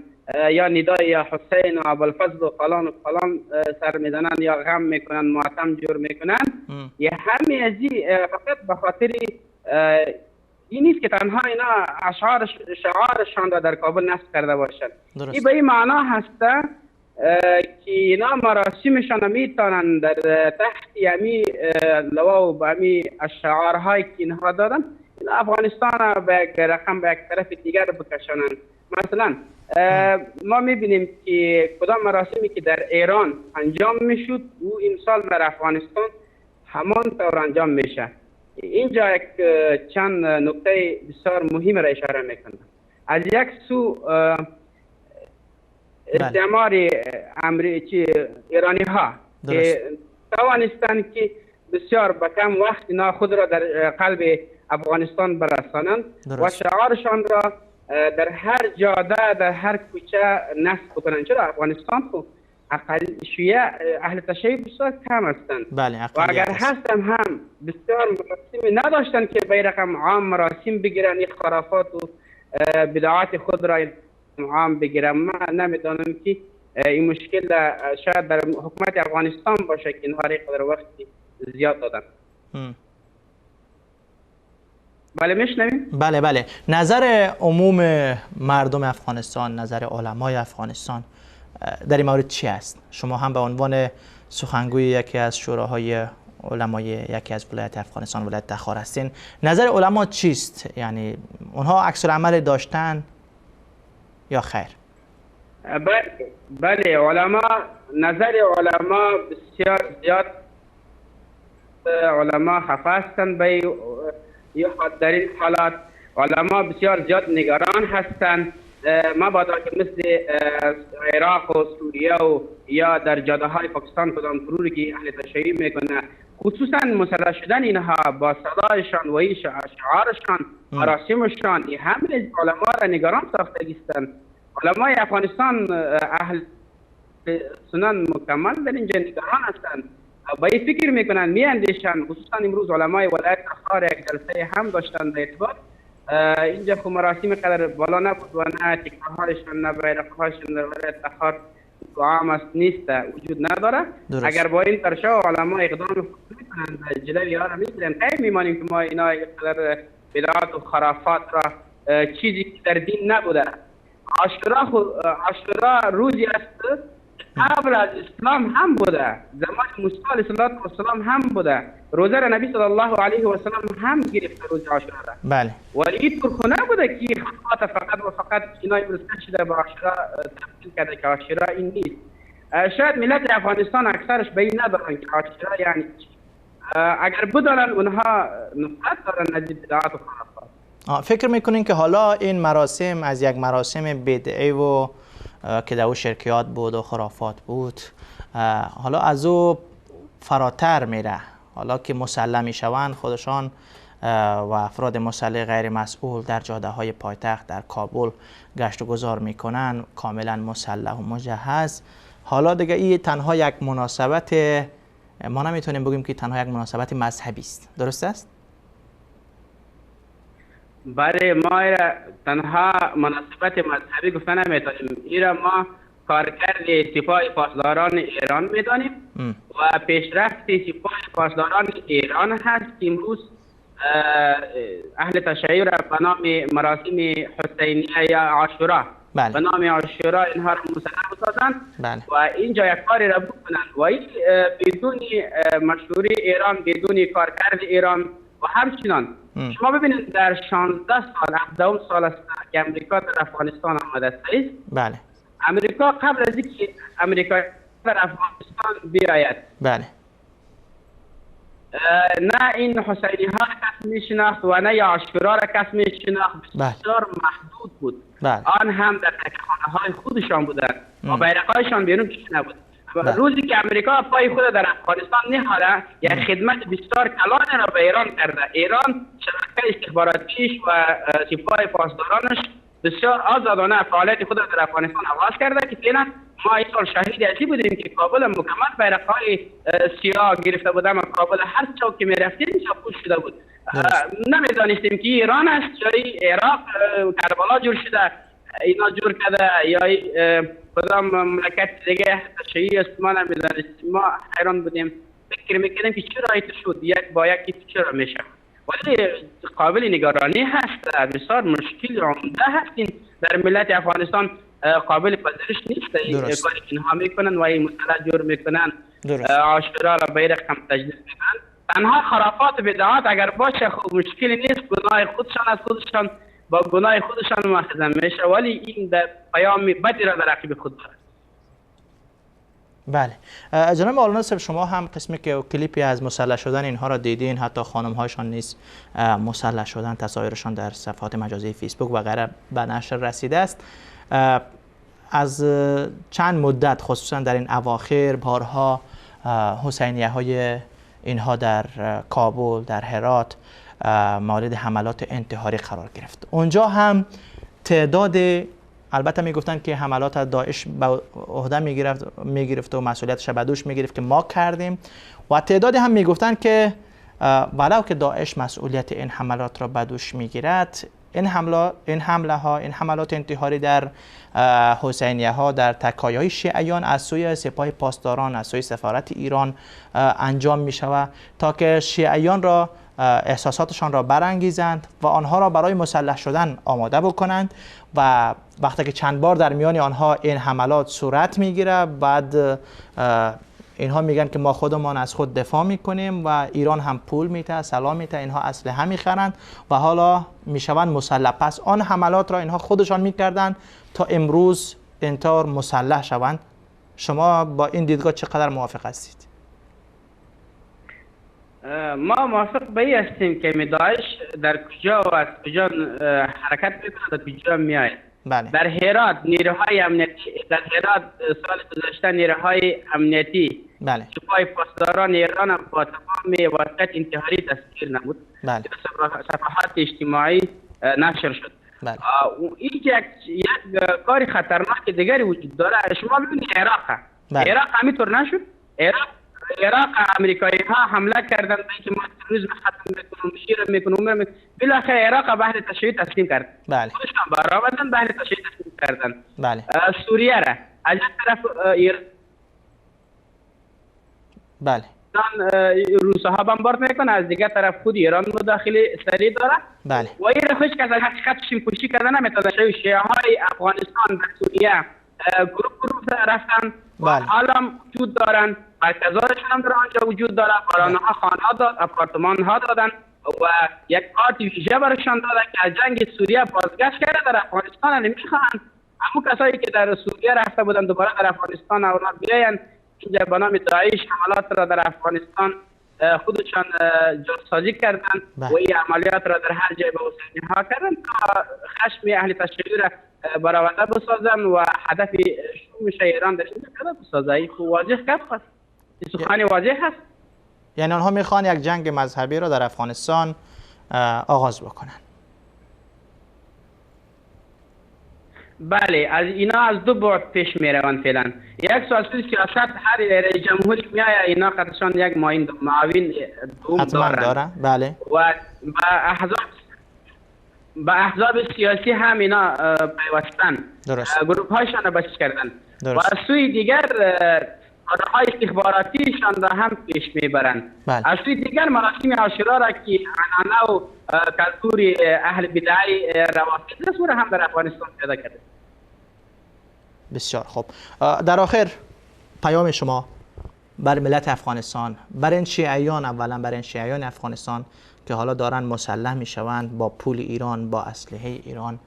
یا ندای یا حسین و ابوالفضل و فلان و فلان سر میزنن یا غم میکنن، ماتم جور میکنن، یه همه از فقط به خاطر این نیست که تنها اینا اشعار شعارشان را در کابل نصب کرده باشند. این به این معنا هسته که اینا مراسمشان میتونن در تحت یمی لوا و امی شعارهایی که اینها دارن، اینا افغانستان به یک رقم به یک طرف دیگر بکشانند. مثلا ما میبینیم که کدام مراسمی که در ایران انجام میشد او امسال در افغانستان همان طور انجام میشه. اینجا یک چند نکته بسیار مهم را اشاره میکنم. از یک سو استعمار ایرانی ها که توانستند که بسیار به کم وقت اینا خود را در قلب افغانستان برسانند و شعارشان را در هر جاده در هر کوچه نصب بکنند. چرا افغانستان خب اقل شیعه اهل تشیع بسیار کم هستند. بله، و اگر هستن هم بسیار مراسم نداشتن که به رقم عام مراسم بگیرن، این خرافات و بدعات خود را عام بگیرن. من نمیدانم که این مشکل شاید در حکومت افغانستان باشه که اینها را قدر وقت زیاد دادن. بله میشنویم؟ بله بله. نظر عموم مردم افغانستان، نظر علمای افغانستان در این مورد چی است؟ شما هم به عنوان سخنگوی یکی از شوراهای علمای یکی از ولایت افغانستان، ولایت تخار هستین، نظر علما چیست؟ یعنی اونها عکس العمل داشتن یا خیر؟ بله، علما، نظر علما بسیار زیاد، علما خفه هستند به در این حالات. علما بسیار زیاد نگران هستند، مبادا که مثل عراق و سوریه و یا در جاده های پاکستان کدام تروری که اهل تشیع میکنه، خصوصا مسلح شدن اینها با صدایشان و این شعارشان، مراسمشان، این همه علما را نگران ساخته هستند. علمای افغانستان اهل سنن مکمل در اینجا نگران هستند، با این فکر میکنن، میاندیشن. خصوصا امروز علمای ولایت تخار یک جلسه هم داشتند در ارتباط اینجا. خب مراسم قدر بالا نبود و نه تکرارهایشان نه بیرقهایشان در ولایت تخار عام است نیست، وجود نداره. اگر با این ترشا علما اقدام میکنند جلوی ها را میگیرن، تا میمانیم که ما اینا قدر بدعات و خرافات را، چیزی که در دین نبوده. عاشورا روزی است قبل از اسلام هم بوده، زمان موسی علیه السلام هم بوده، روزه را نبی صلی الله علیه و سلم هم گرفته روز عاشورا را. بله. ولی این طور نبوده که خرافات فقط و فقط اینا امروز شده به عاشورا تبدیل کرده که عاشورا این نیست. شاید ملت افغانستان اکثرش به این ندارن که عاشورا یعنی چی. اگر بدانن اونها نفرت دارن از بدعات و خرافات. فکر میکنین که حالا این مراسم از یک مراسم بدعی و که در او شرکیات بود و خرافات بود، حالا از او فراتر میره، حالا که مسلح میشوند خودشان و افراد مسلح غیر مسئول در جاده های پایتخت در کابل گشت و گذار میکنن، کاملا مسلح و مجهز، حالا دیگه این تنها یک مناسبت، ما نمیتونیم بگیم که تنها یک مناسبت مذهبی است، درست است؟ بله، ما تنها مناسبت مذهبی گفته نمیتونیم. ایرا ما کارکرد سپاه پاسداران ایران میدانیم و پیشرفت سپاه پاسداران ایران هست که امروز اهل تشیع را به نام مراسم حسینیه یا عاشورا، بله، به نام عاشورا اینها را مسلح بسازند. بله. و اینجا یک کاری را بکنند و این بدون مشوره ایران، بدون کارکرد ایران و همچنان شما ببینید در 16 سال 17 سال است که امریکا در افغانستان آمده است. بله. امریکا قبل از اینکه امریکا در افغانستان بیاید، بله، نه این حسینی ها را کس میشناخت و نه عاشورا را کس میشناخت، بسیار محدود بود. بله. آن هم در تکخانه های خودشان بودند و بیرقایشان بیرون کشیده نبود. بله. روزی که امریکا پای خود در افغانستان نهاده، یک خدمت بسیار کلان را به ایران کرده. ایران شبکه استخباراتیش و سپاه پاسدارانش بسیار آزادانه فعالیت خود را در افغانستان آغاز کرده که فعلا ما این سال شاهد ازی بودیم که کابل مکمل بیرق‌های سیاه گرفته بودم و کابل هر چوک که می‌رفتیم چاپوش شده بود. نمی‌دانستیم که ایران است یا عراق، کربلا جور شده، اینا جور کرده یا کدام مملکت دیگه تشیعی است، ما نمی‌دانستیم. ما حیران بودیم، فکر می‌کردیم که چرا ایت شد، یک با یک چرا میشه. ولی قابل نگرانی هست، بسیار مشکل عمده هست این در ملت افغانستان، قابل پذیرش نیست. این کاری که اینها میکنن و این مسئله جور میکنن، عاشورا را بیرق هم تجلیل میکنن. تنها خرافات و بدعات اگر باشه خب مشکلی نیست، گناه خودشان از خودشان با گناه خودشان مؤاخذه میشه، ولی این در پیام بدی را در عقب خود دارد. بله جناب مولانا صاحب، شما هم قسمی که کلیپی از مسلح شدن اینها را دیدین، حتی خانم هایشان نیز مسلح شدن، تصاویرشان در صفحات مجازی فیسبوک و غیره به نشر رسیده است. از چند مدت خصوصا در این اواخر بارها حسینیه های اینها در کابل، در هرات مورد حملات انتحاری قرار گرفت. اونجا هم تعداد، البته میگفتن که حملات داعش به عهده میگرفت و مسئولیتش به دوش میگرفت که ما کردیم، و تعدادی هم میگفتن که ولو که داعش مسئولیت این حملات را به دوش میگیرد، این حملات انتحاری در حسینیه ها، در تکایای شیعیان از سوی سپاه پاسداران، از سوی سفارت ایران انجام می شود تا که شیعیان را احساساتشان را برانگیزند و آنها را برای مسلح شدن آماده بکنند. و وقتی که چند بار در میان آنها این حملات صورت میگیره، بعد اینها میگن که ما خودمان از خود دفاع میکنیم و ایران هم پول میده، سلام میده، اینها اسلحه میخرند و حالا میشوند مسلح. پس آن حملات را اینها خودشان میکردند تا امروز اینطور مسلح شوند. شما با این دیدگاه چقدر موافق هستید؟ ما موافق به این هستیم که داعش در کجا و از کجا حرکت میکنه، در کجا میآید. بله. در هرات نیروهای امنیتی، در هرات سال گذشته نیروهای امنیتی، بله، سپاه پاسداران ایران با تمام واسطه انتحاری دستگیر نبود. بله. صفحات اجتماعی نشر شد. بله. این یک کار خطرناک دیگری وجود داره. شما ببینید عراق، بله. عراق همینطور نشد. عراق امریکایی ها حمله کردن به اینکه ما تروریسم ختم میکنیم، شیر میکنیم، بالاخره عراق به اهل تشیع تسلیم کرد. بله. خودشان برآمدن به اهل تشیع تسلیم کردن. بله. سوریه را از یک طرف ایران، بله، روس‌ها بمبارد میکنه، از دیگر طرف خود ایران مداخله سریع داره. بله. و این هیچ کس از حقیقت پوشی کرده نمیتونه. شیعه های افغانستان در سوریه گروه گروه رفتن، بله، حالا وجود دارن، مرکزهایشان هم در آنجا وجود داره، برای آنها خانه داد، اپارتمان ها دادن و یک کارت ویژه برایشان دادن که از جنگ سوریه بازگشت کرده در افغانستان نمیخواهند. همون کسایی که در سوریه رفته بودن دوباره در افغانستان اونا بیاین اینجا به نام داعش حملات را در افغانستان خودشان جاسازی کردن و این عملیات را در هر جای به حسینی ها کردن تا خشم اهل تشیع را برآورده بسازن و هدف شوم ایران در اینجا پیدا بسازه. این خب واضح گپ است، سخن واضح هست. یعنی آنها میخوان یک جنگ مذهبی را در افغانستان آغاز بکنن. بله، از اینا از دو بعد پیش میروند فعلا. یک سوال سیاست هر رئیس جمهوری میآید اینا قدرشان یک معاون دوم دارن. بله. و با احزاب سیاسی هم اینا پیوستن. درست. گروه هایشان را بسیج کردن. درست. و از سوی دیگر کارهای استخباراتیشان را هم پیش میبرند. بله. از سوی دیگر مراسم عاشورا را که عنعنه و کلتور اهل بدعه روافض است را هم در افغانستان پیدا کرده. بسیار خوب. در آخر پیام شما بر ملت افغانستان، بر این شیعیان، اولا بر این شیعیان افغانستان که حالا دارن مسلح میشوند با پول ایران، با اسلحه ایران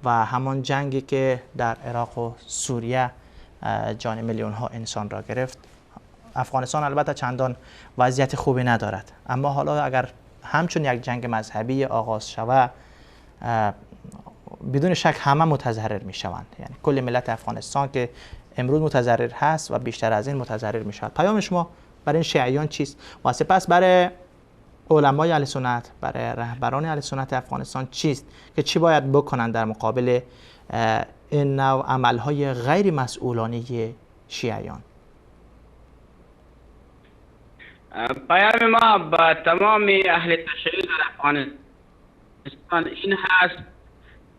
و همان جنگی که در عراق و سوریه جان میلیون ها انسان را گرفت. افغانستان البته چندان وضعیت خوبی ندارد، اما حالا اگر همچون یک جنگ مذهبی آغاز شود بدون شک همه متضرر می شوند، یعنی کل ملت افغانستان که امروز متضرر هست و بیشتر از این متضرر می شود. پیام شما برای این شیعیان چیست و سپس برای علمای اهل سنت، برای رهبران اهل سنت افغانستان چیست که چی باید بکنند در مقابل این نوع عملهای غیر مسئولانه شیعیان؟ پیام ما با تمام اهل تشیع در افغانستان این هست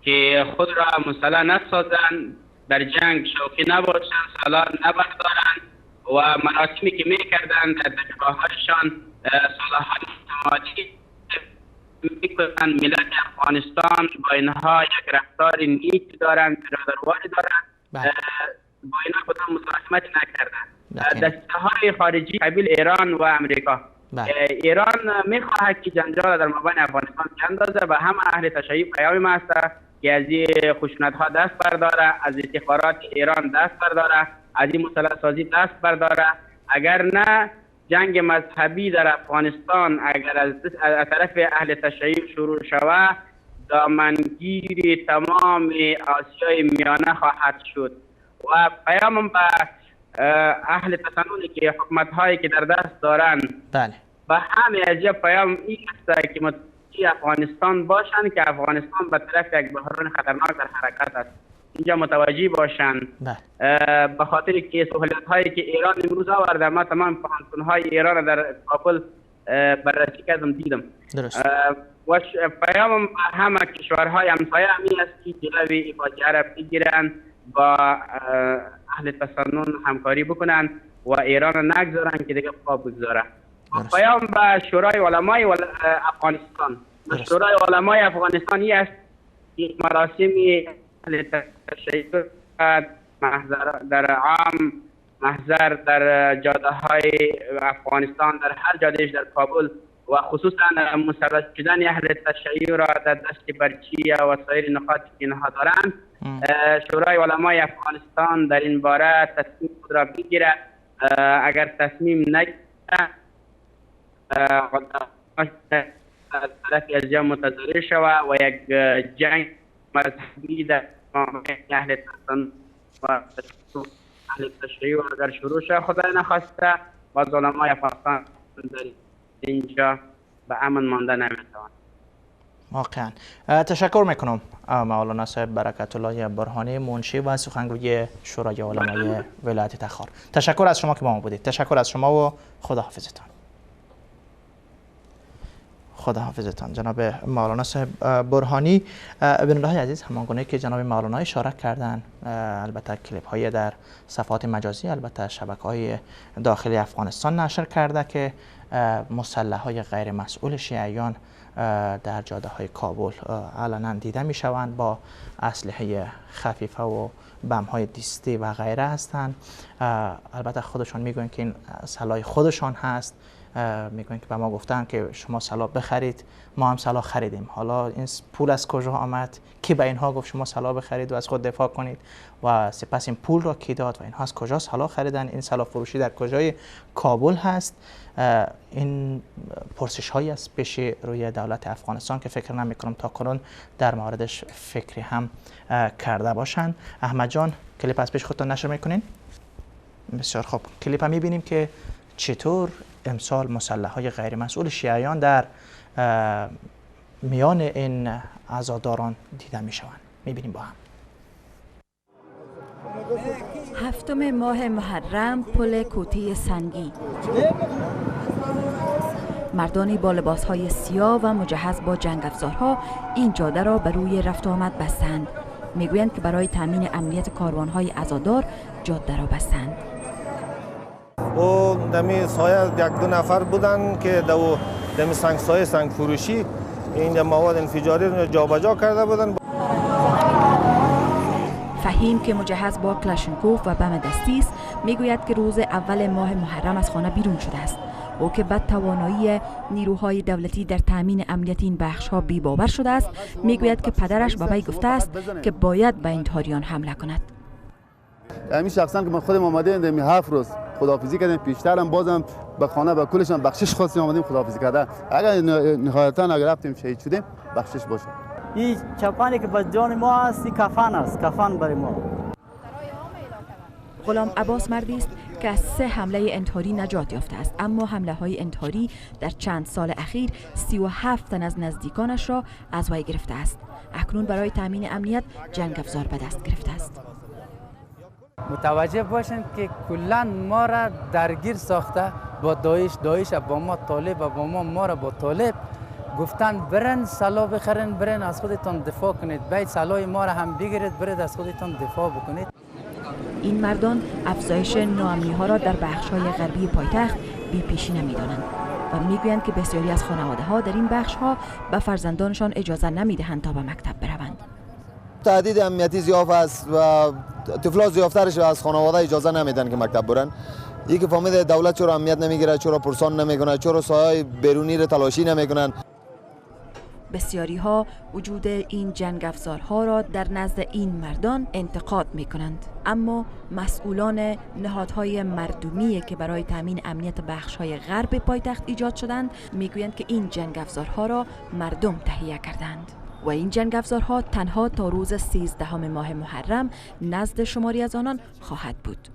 که خود را مسلح نسازند، در جنگ شوقی نباشند، سلاح نبردارند و مراسمی که میکردند در دستگاه‌هایشان سلاح‌های متمادی میکنند. ملت افغانستان با اینها یک رفتار نیک دارند، برادرواری دارند، با اینها کدام مزاحمت نکردند. دسته‌های خارجی قبیل ایران و امریکا، ایران میخواهد که جنجال در مابین افغانستان بیاندازه و هم اهل تشیع پیام ما است که از این خشونت‌ها دست برداره، از استخبارات ایران دست برداره، از این مسلح سازی دست برداره. اگر نه جنگ مذهبی در افغانستان اگر از طرف اهل تشیع شروع شود دامنگیر تمام آسیای میانه خواهد شد. و پیامم به اهل تسنن که حکومت هایی که در دست دارند، بله، به همه از یک پیام این است که متوجه افغانستان باشند که افغانستان به طرف یک بحران خطرناک در حرکت است. اینجا متوجه باشند، به خاطر که سهولت هایی که ایران امروز آورده، ما تمام پوهنتون های ایران در کابل بررسی کردم، دیدم. درست. و پیام همه کشورهای همسایه همین است که جلوی فاجعه را بگیرند، با اهل تسنن همکاری بکنند و ایران را نگذارند که دیگه پا بگذاره. پیام به شورای علمای افغانستان، شورای علمای افغانستان این است که مراسم اهل تشیع در عام محضر در جاده های افغانستان، در هر جادهش در کابل و خصوصا مسلط شدن اهل تشیع را در دشت برچی و سایر نقاط که اینها دارند، شورای علمای افغانستان در این باره تصمیم خود را بگیرد. اگر تصمیم نگیرد طرف از جا متضرر شود و یک جنگ مذهبی در اهل تسنن و اهل تشیع اگر شروع شود، خدای نخواسته باز علمای افغانستان در اینجا به امن مانده نمیتوان. واقعا تشکر میکنم مولانا صاحب برکت الله برهانی، منشی و سخنگوی شورای علمای ولایت تخار. تشکر از شما که با ما بودید. تشکر از شما و خداحافظتان. خداحافظتان جناب مولانا صاحب برهانی. بیننده‌های عزیز، همانگونه که جناب مولانا اشاره کردن، البته کلیپ های در صفحات مجازی، البته شبکه‌های داخلی افغانستان نشر کرده که مسلح های غیر مسئول شیعیان در جاده های کابل علنا دیده می شوند، با اسلحه خفیفه و بم های دستی و غیره هستند. البته خودشان میگویند که این سلاح خودشان هست، میگویند که به ما گفتن که شما سلاح بخرید، ما هم سلاح خریدیم. حالا این پول از کجا آمد؟ کی به اینها گفت شما سلاح بخرید و از خود دفاع کنید؟ و سپس این پول را کی داد و اینها از کجا سلاح خریدن؟ این سلاح فروشی در کجای کابل هست؟ این پرسش هایی است پیش روی دولت افغانستان که فکر نمی کنم تا کنون در موردش فکری هم کرده باشند. احمد جان، کلیپ از پیش خودتان نشر میکنین؟ بسیار خوب. کلیپ هم میبینیم که چطور امسال مسلح های غیر مسئول شیعیان در میان این عزاداران دیده می شوند. میبینیم با هم. هفتم ماه محرم، پل کوتی سنگی. مردانی با لباسهای سیاه و مجهز با جنگ افزارها این جاده را به روی رفت آمد بستند. میگویند که برای تامین امنیت کاروانهای عزادار جاده را بستند. او دمی سایه یک دو نفر بودن که دو دمی سنگ سایه سنگ فروشی این مواد انفجاری رو جابجا کرده بودن. فهیم که مجهز با کلاشینکوف و بم دستی است، میگوید که روز اول ماه محرم از خانه بیرون شده است. او که بد توانایی نیروهای دولتی در تامین امنیت این بخش‌ها بی‌باور شده است، میگوید که پدرش به وی گفته است که باید به انتحاریان حمله کند. همین شخصا که من خودم آمدیم در 7 روز خداحافظی کردیم، پیشترم بازم به خانه به کلش هم بخشش خواستیم، آمدیم خداحافظی کرده. اگر نهایتا اگر رفتیم شهید شدیم بخشش باشه. این چپانی که به جان ما است کفن است، کفن برای ما. غلام عباس مردی است که از 3 حمله انتحاری نجات یافته است، اما حمله های انتحاری در چند سال اخیر 37 تن از نزدیکانش را از وی گرفته است. اکنون برای تامین امنیت جنگ افزار به دست گرفته است. متوجه باشند که کلا ما را درگیر ساخته با داعش، داعش با ما، طالب با ما، ما را با طالب. گفتن برن سلاح بخرن، برن از خودتان دفاع کنید، باید سلاح ما را هم بگیرید، برید از خودتان دفاع بکنید. این مردان افزایش ناامنی ها را در بخش های غربی پایتخت بی پیشینه می دانند و میگویند که بسیاری از خانواده ها در این بخش ها به فرزندانشان اجازه نمی دهند تا به مکتب بروند. تهدید امنیتی زیاد است و طفلا زیادترش از خانواده اجازه نمیدن که مکتب برن. یکی فهمید دولت چرا امنیت نمیگیره، چرا پرسان نمیکنه، چرا سایه بیرونی را تلاشی نمیکنن. بسیاری ها وجود این جنگ افزارها را در نزد این مردان انتقاد می کنند، اما مسئولان نهادهای مردمی که برای تامین امنیت بخش های غرب پایتخت ایجاد شدند می گویند که این جنگ افزارها را مردم تهیه کردند و این جنگ افزارها تنها تا روز 13 ماه محرم نزد شماری از آنان خواهد بود.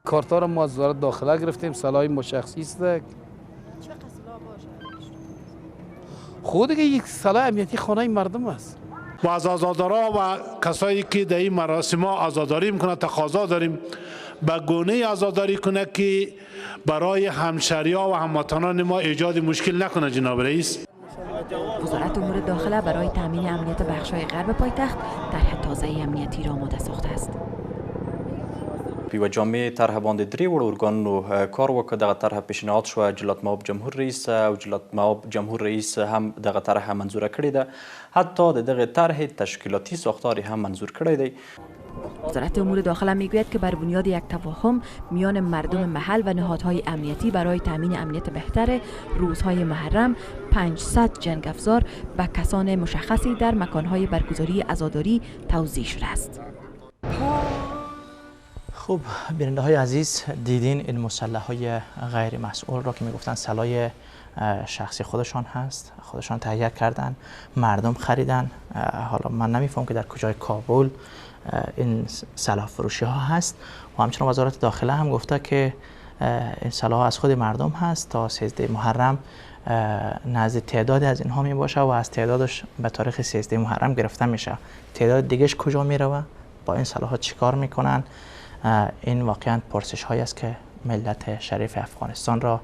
کارتا را ما از وزارت داخله گرفتیم، سلاح مشخصی است. خود دیگه یک سلاح امنیتی خانه مردم است. و از آزادارا و کسایی که در این مراسم ها آزاداری میکنه تقاضا داریم به گونه آزاداری کنه که برای همشهری‌ها و هموطنان ما ایجاد مشکل نکنه. جناب رئیس، وزارت امور داخله برای تامین امنیت بخش‌های غرب پایتخت طرح تازه امنیتی را آماده ساخته است. په جامع طرح باندې درې وړو ارګانونو کار وکړ. دغه طرح پیشنهاد شوه جلالت مآب جمهور رئیس او جلالت مآب جمهور رئیس هم دغه طرح منظوره کړې ده. حتی د دغه طرح تشکیلاتی ساختار هم منظور کړی دی. وزارت امور داخله میگوید که بر بنیاد یک تفاهم میان مردم محل و نهادهای امنیتی برای تامین امنیت بهتر روزهای محرم 500 جنگ افزار به کسان مشخصی در مکانهای برگزاری عزاداری توزیع شده است. خب بیننده های عزیز، دیدین این مسلح های غیر مسئول را که میگفتن سلاح شخصی خودشان هست، خودشان تهیه کردن، مردم خریدن. حالا من نمیفهم که در کجای کابل این سلاح فروشی ها هست و همچنین وزارت داخله هم گفته که این سلاح از خود مردم هست، تا 13 محرم نزد تعدادی از اینها می باشه و از تعدادش به تاریخ 13 محرم گرفته میشه. تعداد دیگهش کجا میروه؟ با این سلاح ها چیکار میکنن؟ این واقعا پرسش هایی است که ملت شریف افغانستان را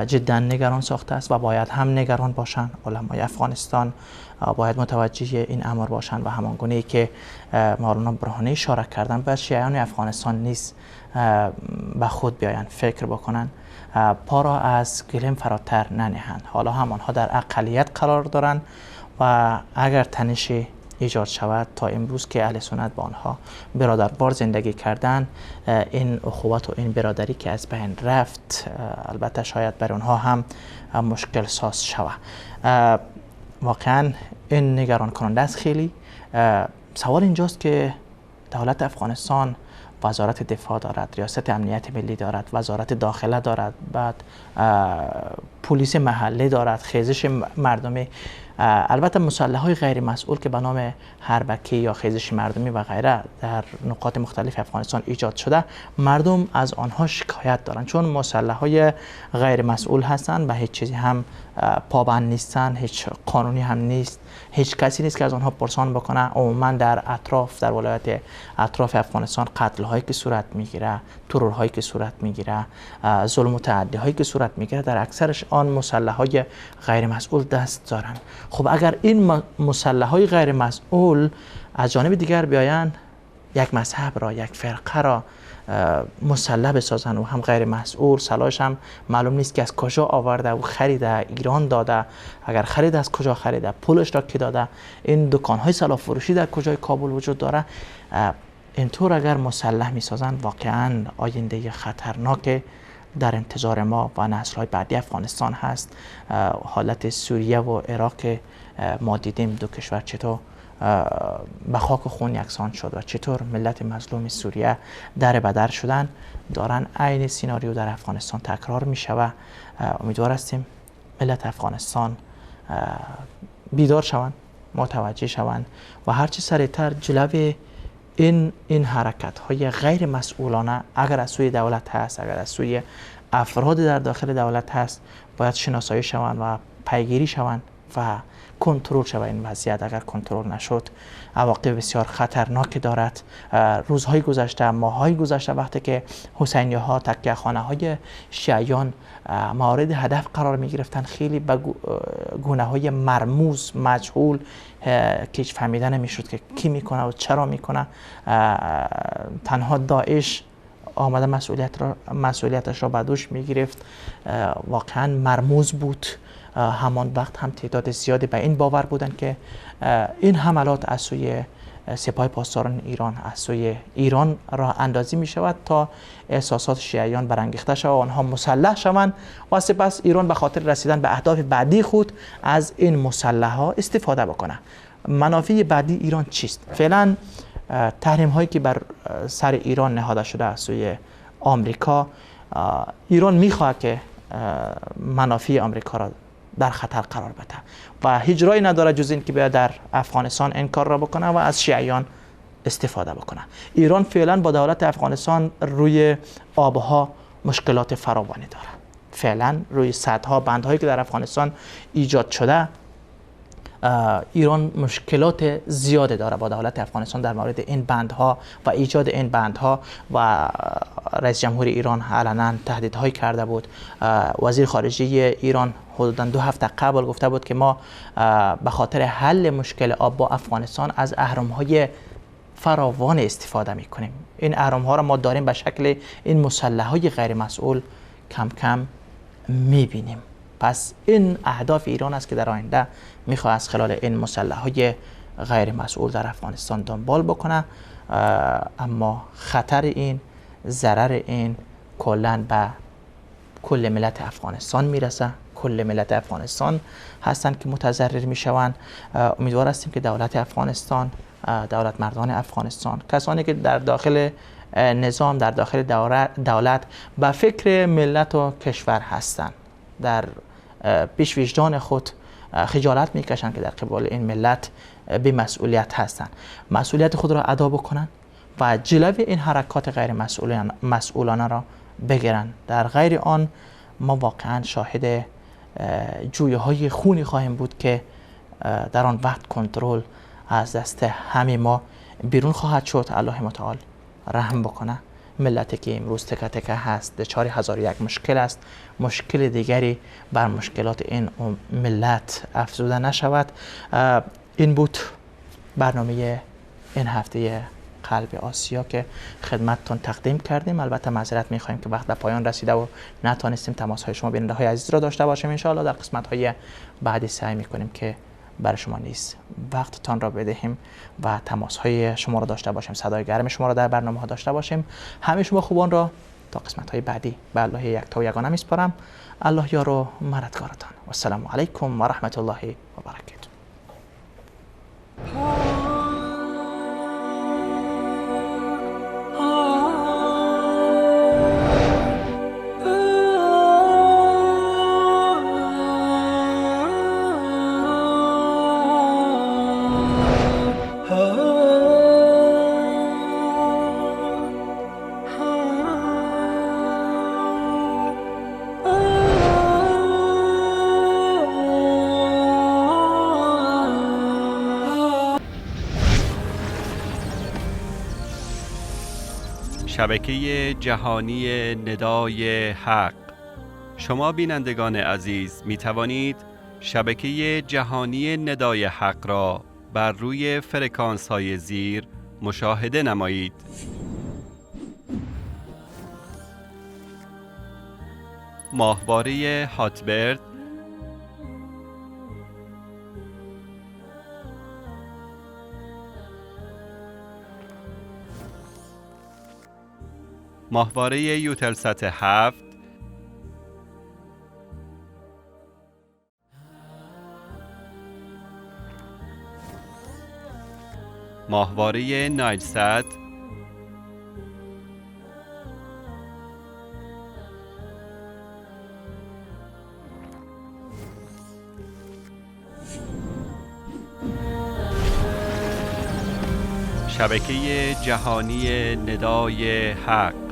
جدا نگران ساخته است و باید هم نگران باشند. علمای افغانستان باید متوجه این امر باشند و همان گونه ای که مولانا برهانی اشاره کردن، باید شیعیان افغانستان نیز به خود بیایند، فکر بکنند، پا را از گلیم فراتر ننهند. حالا هم آنها در اقلیت قرار دارند و اگر تنشی ایجاد شود، تا امروز که اهل سنت با آنها برادروار زندگی کردن، این اخوت و این برادری که از بین رفت، البته شاید بر آنها هم مشکل ساز شود. واقعا این نگران کننده است. خیلی سوال اینجاست که دولت افغانستان وزارت دفاع دارد، ریاست امنیت ملی دارد، وزارت داخله دارد، بعد پلیس محله دارد، خیزش مردمی، البته مسلح های غیر مسئول که به نام حربکی یا خیزش مردمی و غیره در نقاط مختلف افغانستان ایجاد شده، مردم از آنها شکایت دارند چون مسلح های غیر مسئول هستند و هیچ چیزی هم پابند نیستند، هیچ قانونی هم نیست، هیچ کسی نیست که از آنها پرسان بکنه. عموما در اطراف، در ولایت اطراف افغانستان قتل هایی که صورت میگیره، ترور هایی که صورت میگیره، ظلم و تعدی هایی که صورت میگیره، در اکثرش آن مسلح های غیر مسئول دست دارند. خب اگر این مسلح های غیر مسئول از جانب دیگر بیاین یک مذهب را، یک فرقه را مسلح بسازن و هم غیر مسئول، سلاحش هم معلوم نیست که از کجا آورده و خریده، ایران داده، اگر خریده از کجا خریده، پولش را کی داده، این دکان های سلاح فروشی در کجای کابل وجود داره. اینطور اگر مسلح میسازن، واقعا آینده خطرناک در انتظار ما و نسل‌های بعدی افغانستان هست. حالت سوریه و عراق ما دیدیم، دو کشور چطور به خاک خون یکسان شد و چطور ملت مظلوم سوریه در به در شدن، دارن عین سیناریو در افغانستان تکرار میشه و امیدوار هستیم ملت افغانستان بیدار شوند، متوجه شوند و هرچه سریعتر جلو این حرکت های غیر مسئولانه، اگر از سوی دولت هست، اگر از سوی افراد در داخل دولت هست، باید شناسایی شوند و پیگیری شوند و کنترل شود این وضعیت. اگر کنترل نشد عواقب بسیار خطرناک دارد. روزهای گذشته، ماههای گذشته، وقتی که حسینی ها، تکیه خانه های شیعیان مورد هدف قرار می گرفتن، خیلی به گونه های مرموز، مجهول که هیچ فهمیده نمی شد که کی میکنه و چرا میکنه. تنها داعش آمده مسئولیتش را به دوش می گرفت. واقعا مرموز بود. همان وقت هم تعداد زیادی به این باور بودند که این حملات از سوی سپاه پاسداران ایران، از سوی ایران راه اندازی می شود تا احساسات شیعیان برانگیخته شود و آنها مسلح شوند و سپس ایران به خاطر رسیدن به اهداف بعدی خود از این مسلح ها استفاده بکنه. منافع بعدی ایران چیست؟ فعلا تحریم هایی که بر سر ایران نهاده شده از سوی آمریکا، ایران میخواهد که منافع آمریکا را در خطر قرار بده و هیچ راهی نداره جز این که باید در افغانستان این کار را بکنه و از شیعیان استفاده بکنه. ایران فعلا با دولت افغانستان روی آبها مشکلات فراوانی داره. فعلا روی سدها، بندهایی که در افغانستان ایجاد شده، ایران مشکلات زیاد داره با دولت افغانستان در مورد این بندها و ایجاد این بندها و رئیس جمهور ایران علنا تهدیدهایی کرده بود. وزیر خارجه ایران حدوداً 2 هفته قبل گفته بود که ما به خاطر حل مشکل آب با افغانستان از اهرم‌های فراوان استفاده می‌کنیم. این اهرم‌ها را ما داریم به شکل این مسلح‌های غیر مسئول کم کم می‌بینیم. پس این اهداف ایران است که در آینده میخواد از خلال این مسلح‌های غیر مسئول در افغانستان دنبال بکنه. اما خطر این، ضرر این کلاً به کل ملت افغانستان میرسه. کل ملت افغانستان هستند که متضرر میشوند. امیدوار هستیم که دولت افغانستان، دولت مردان افغانستان، کسانی که در داخل نظام، در داخل دولت به فکر ملت و کشور هستند، در پیش وجدان خود خجالت میکشند که در قبال این ملت بی مسئولیت هستند، مسئولیت خود را ادا بکنند و جلو این حرکات غیر مسئولانه را بگیرند. در غیر آن ما واقعا شاهد جویه های خونی خواهیم بود که در آن وقت کنترل از دست همه ما بیرون خواهد شد. الله متعال رحم بکنه ملتی که امروز تکه تکه هست، دچار 1001 مشکل است، مشکل دیگری بر مشکلات این ملت افزوده نشود. این بود برنامه این هفته قلب آسیا که خدمتتون تقدیم کردیم. البته معذرت میخوایم که وقت به پایان رسیده و نتانستیم تماس های شما بیننده های عزیز را داشته باشیم. انشاءالله در قسمت های بعدی سعی میکنیم که برای شما نیز وقتتان را بدهیم و تماس های شما را داشته باشیم، صدای گرم شما را در برنامه ها داشته باشیم. همه شما خوبان را تا قسمت های بعدی به الله یکتا و یگانه میسپارم. الله یار و مددگارتان. و السلام علیکم و رحمت الله و برکاته. شبکه جهانی ندای حق. شما بینندگان عزیز می توانید شبکه جهانی ندای حق را بر روی فرکانس های زیر مشاهده نمایید. ماهواره هاتبرد، ماهواره یوتلسات 7، ماهواره نایلسات، شبکه جهانی ندای حق.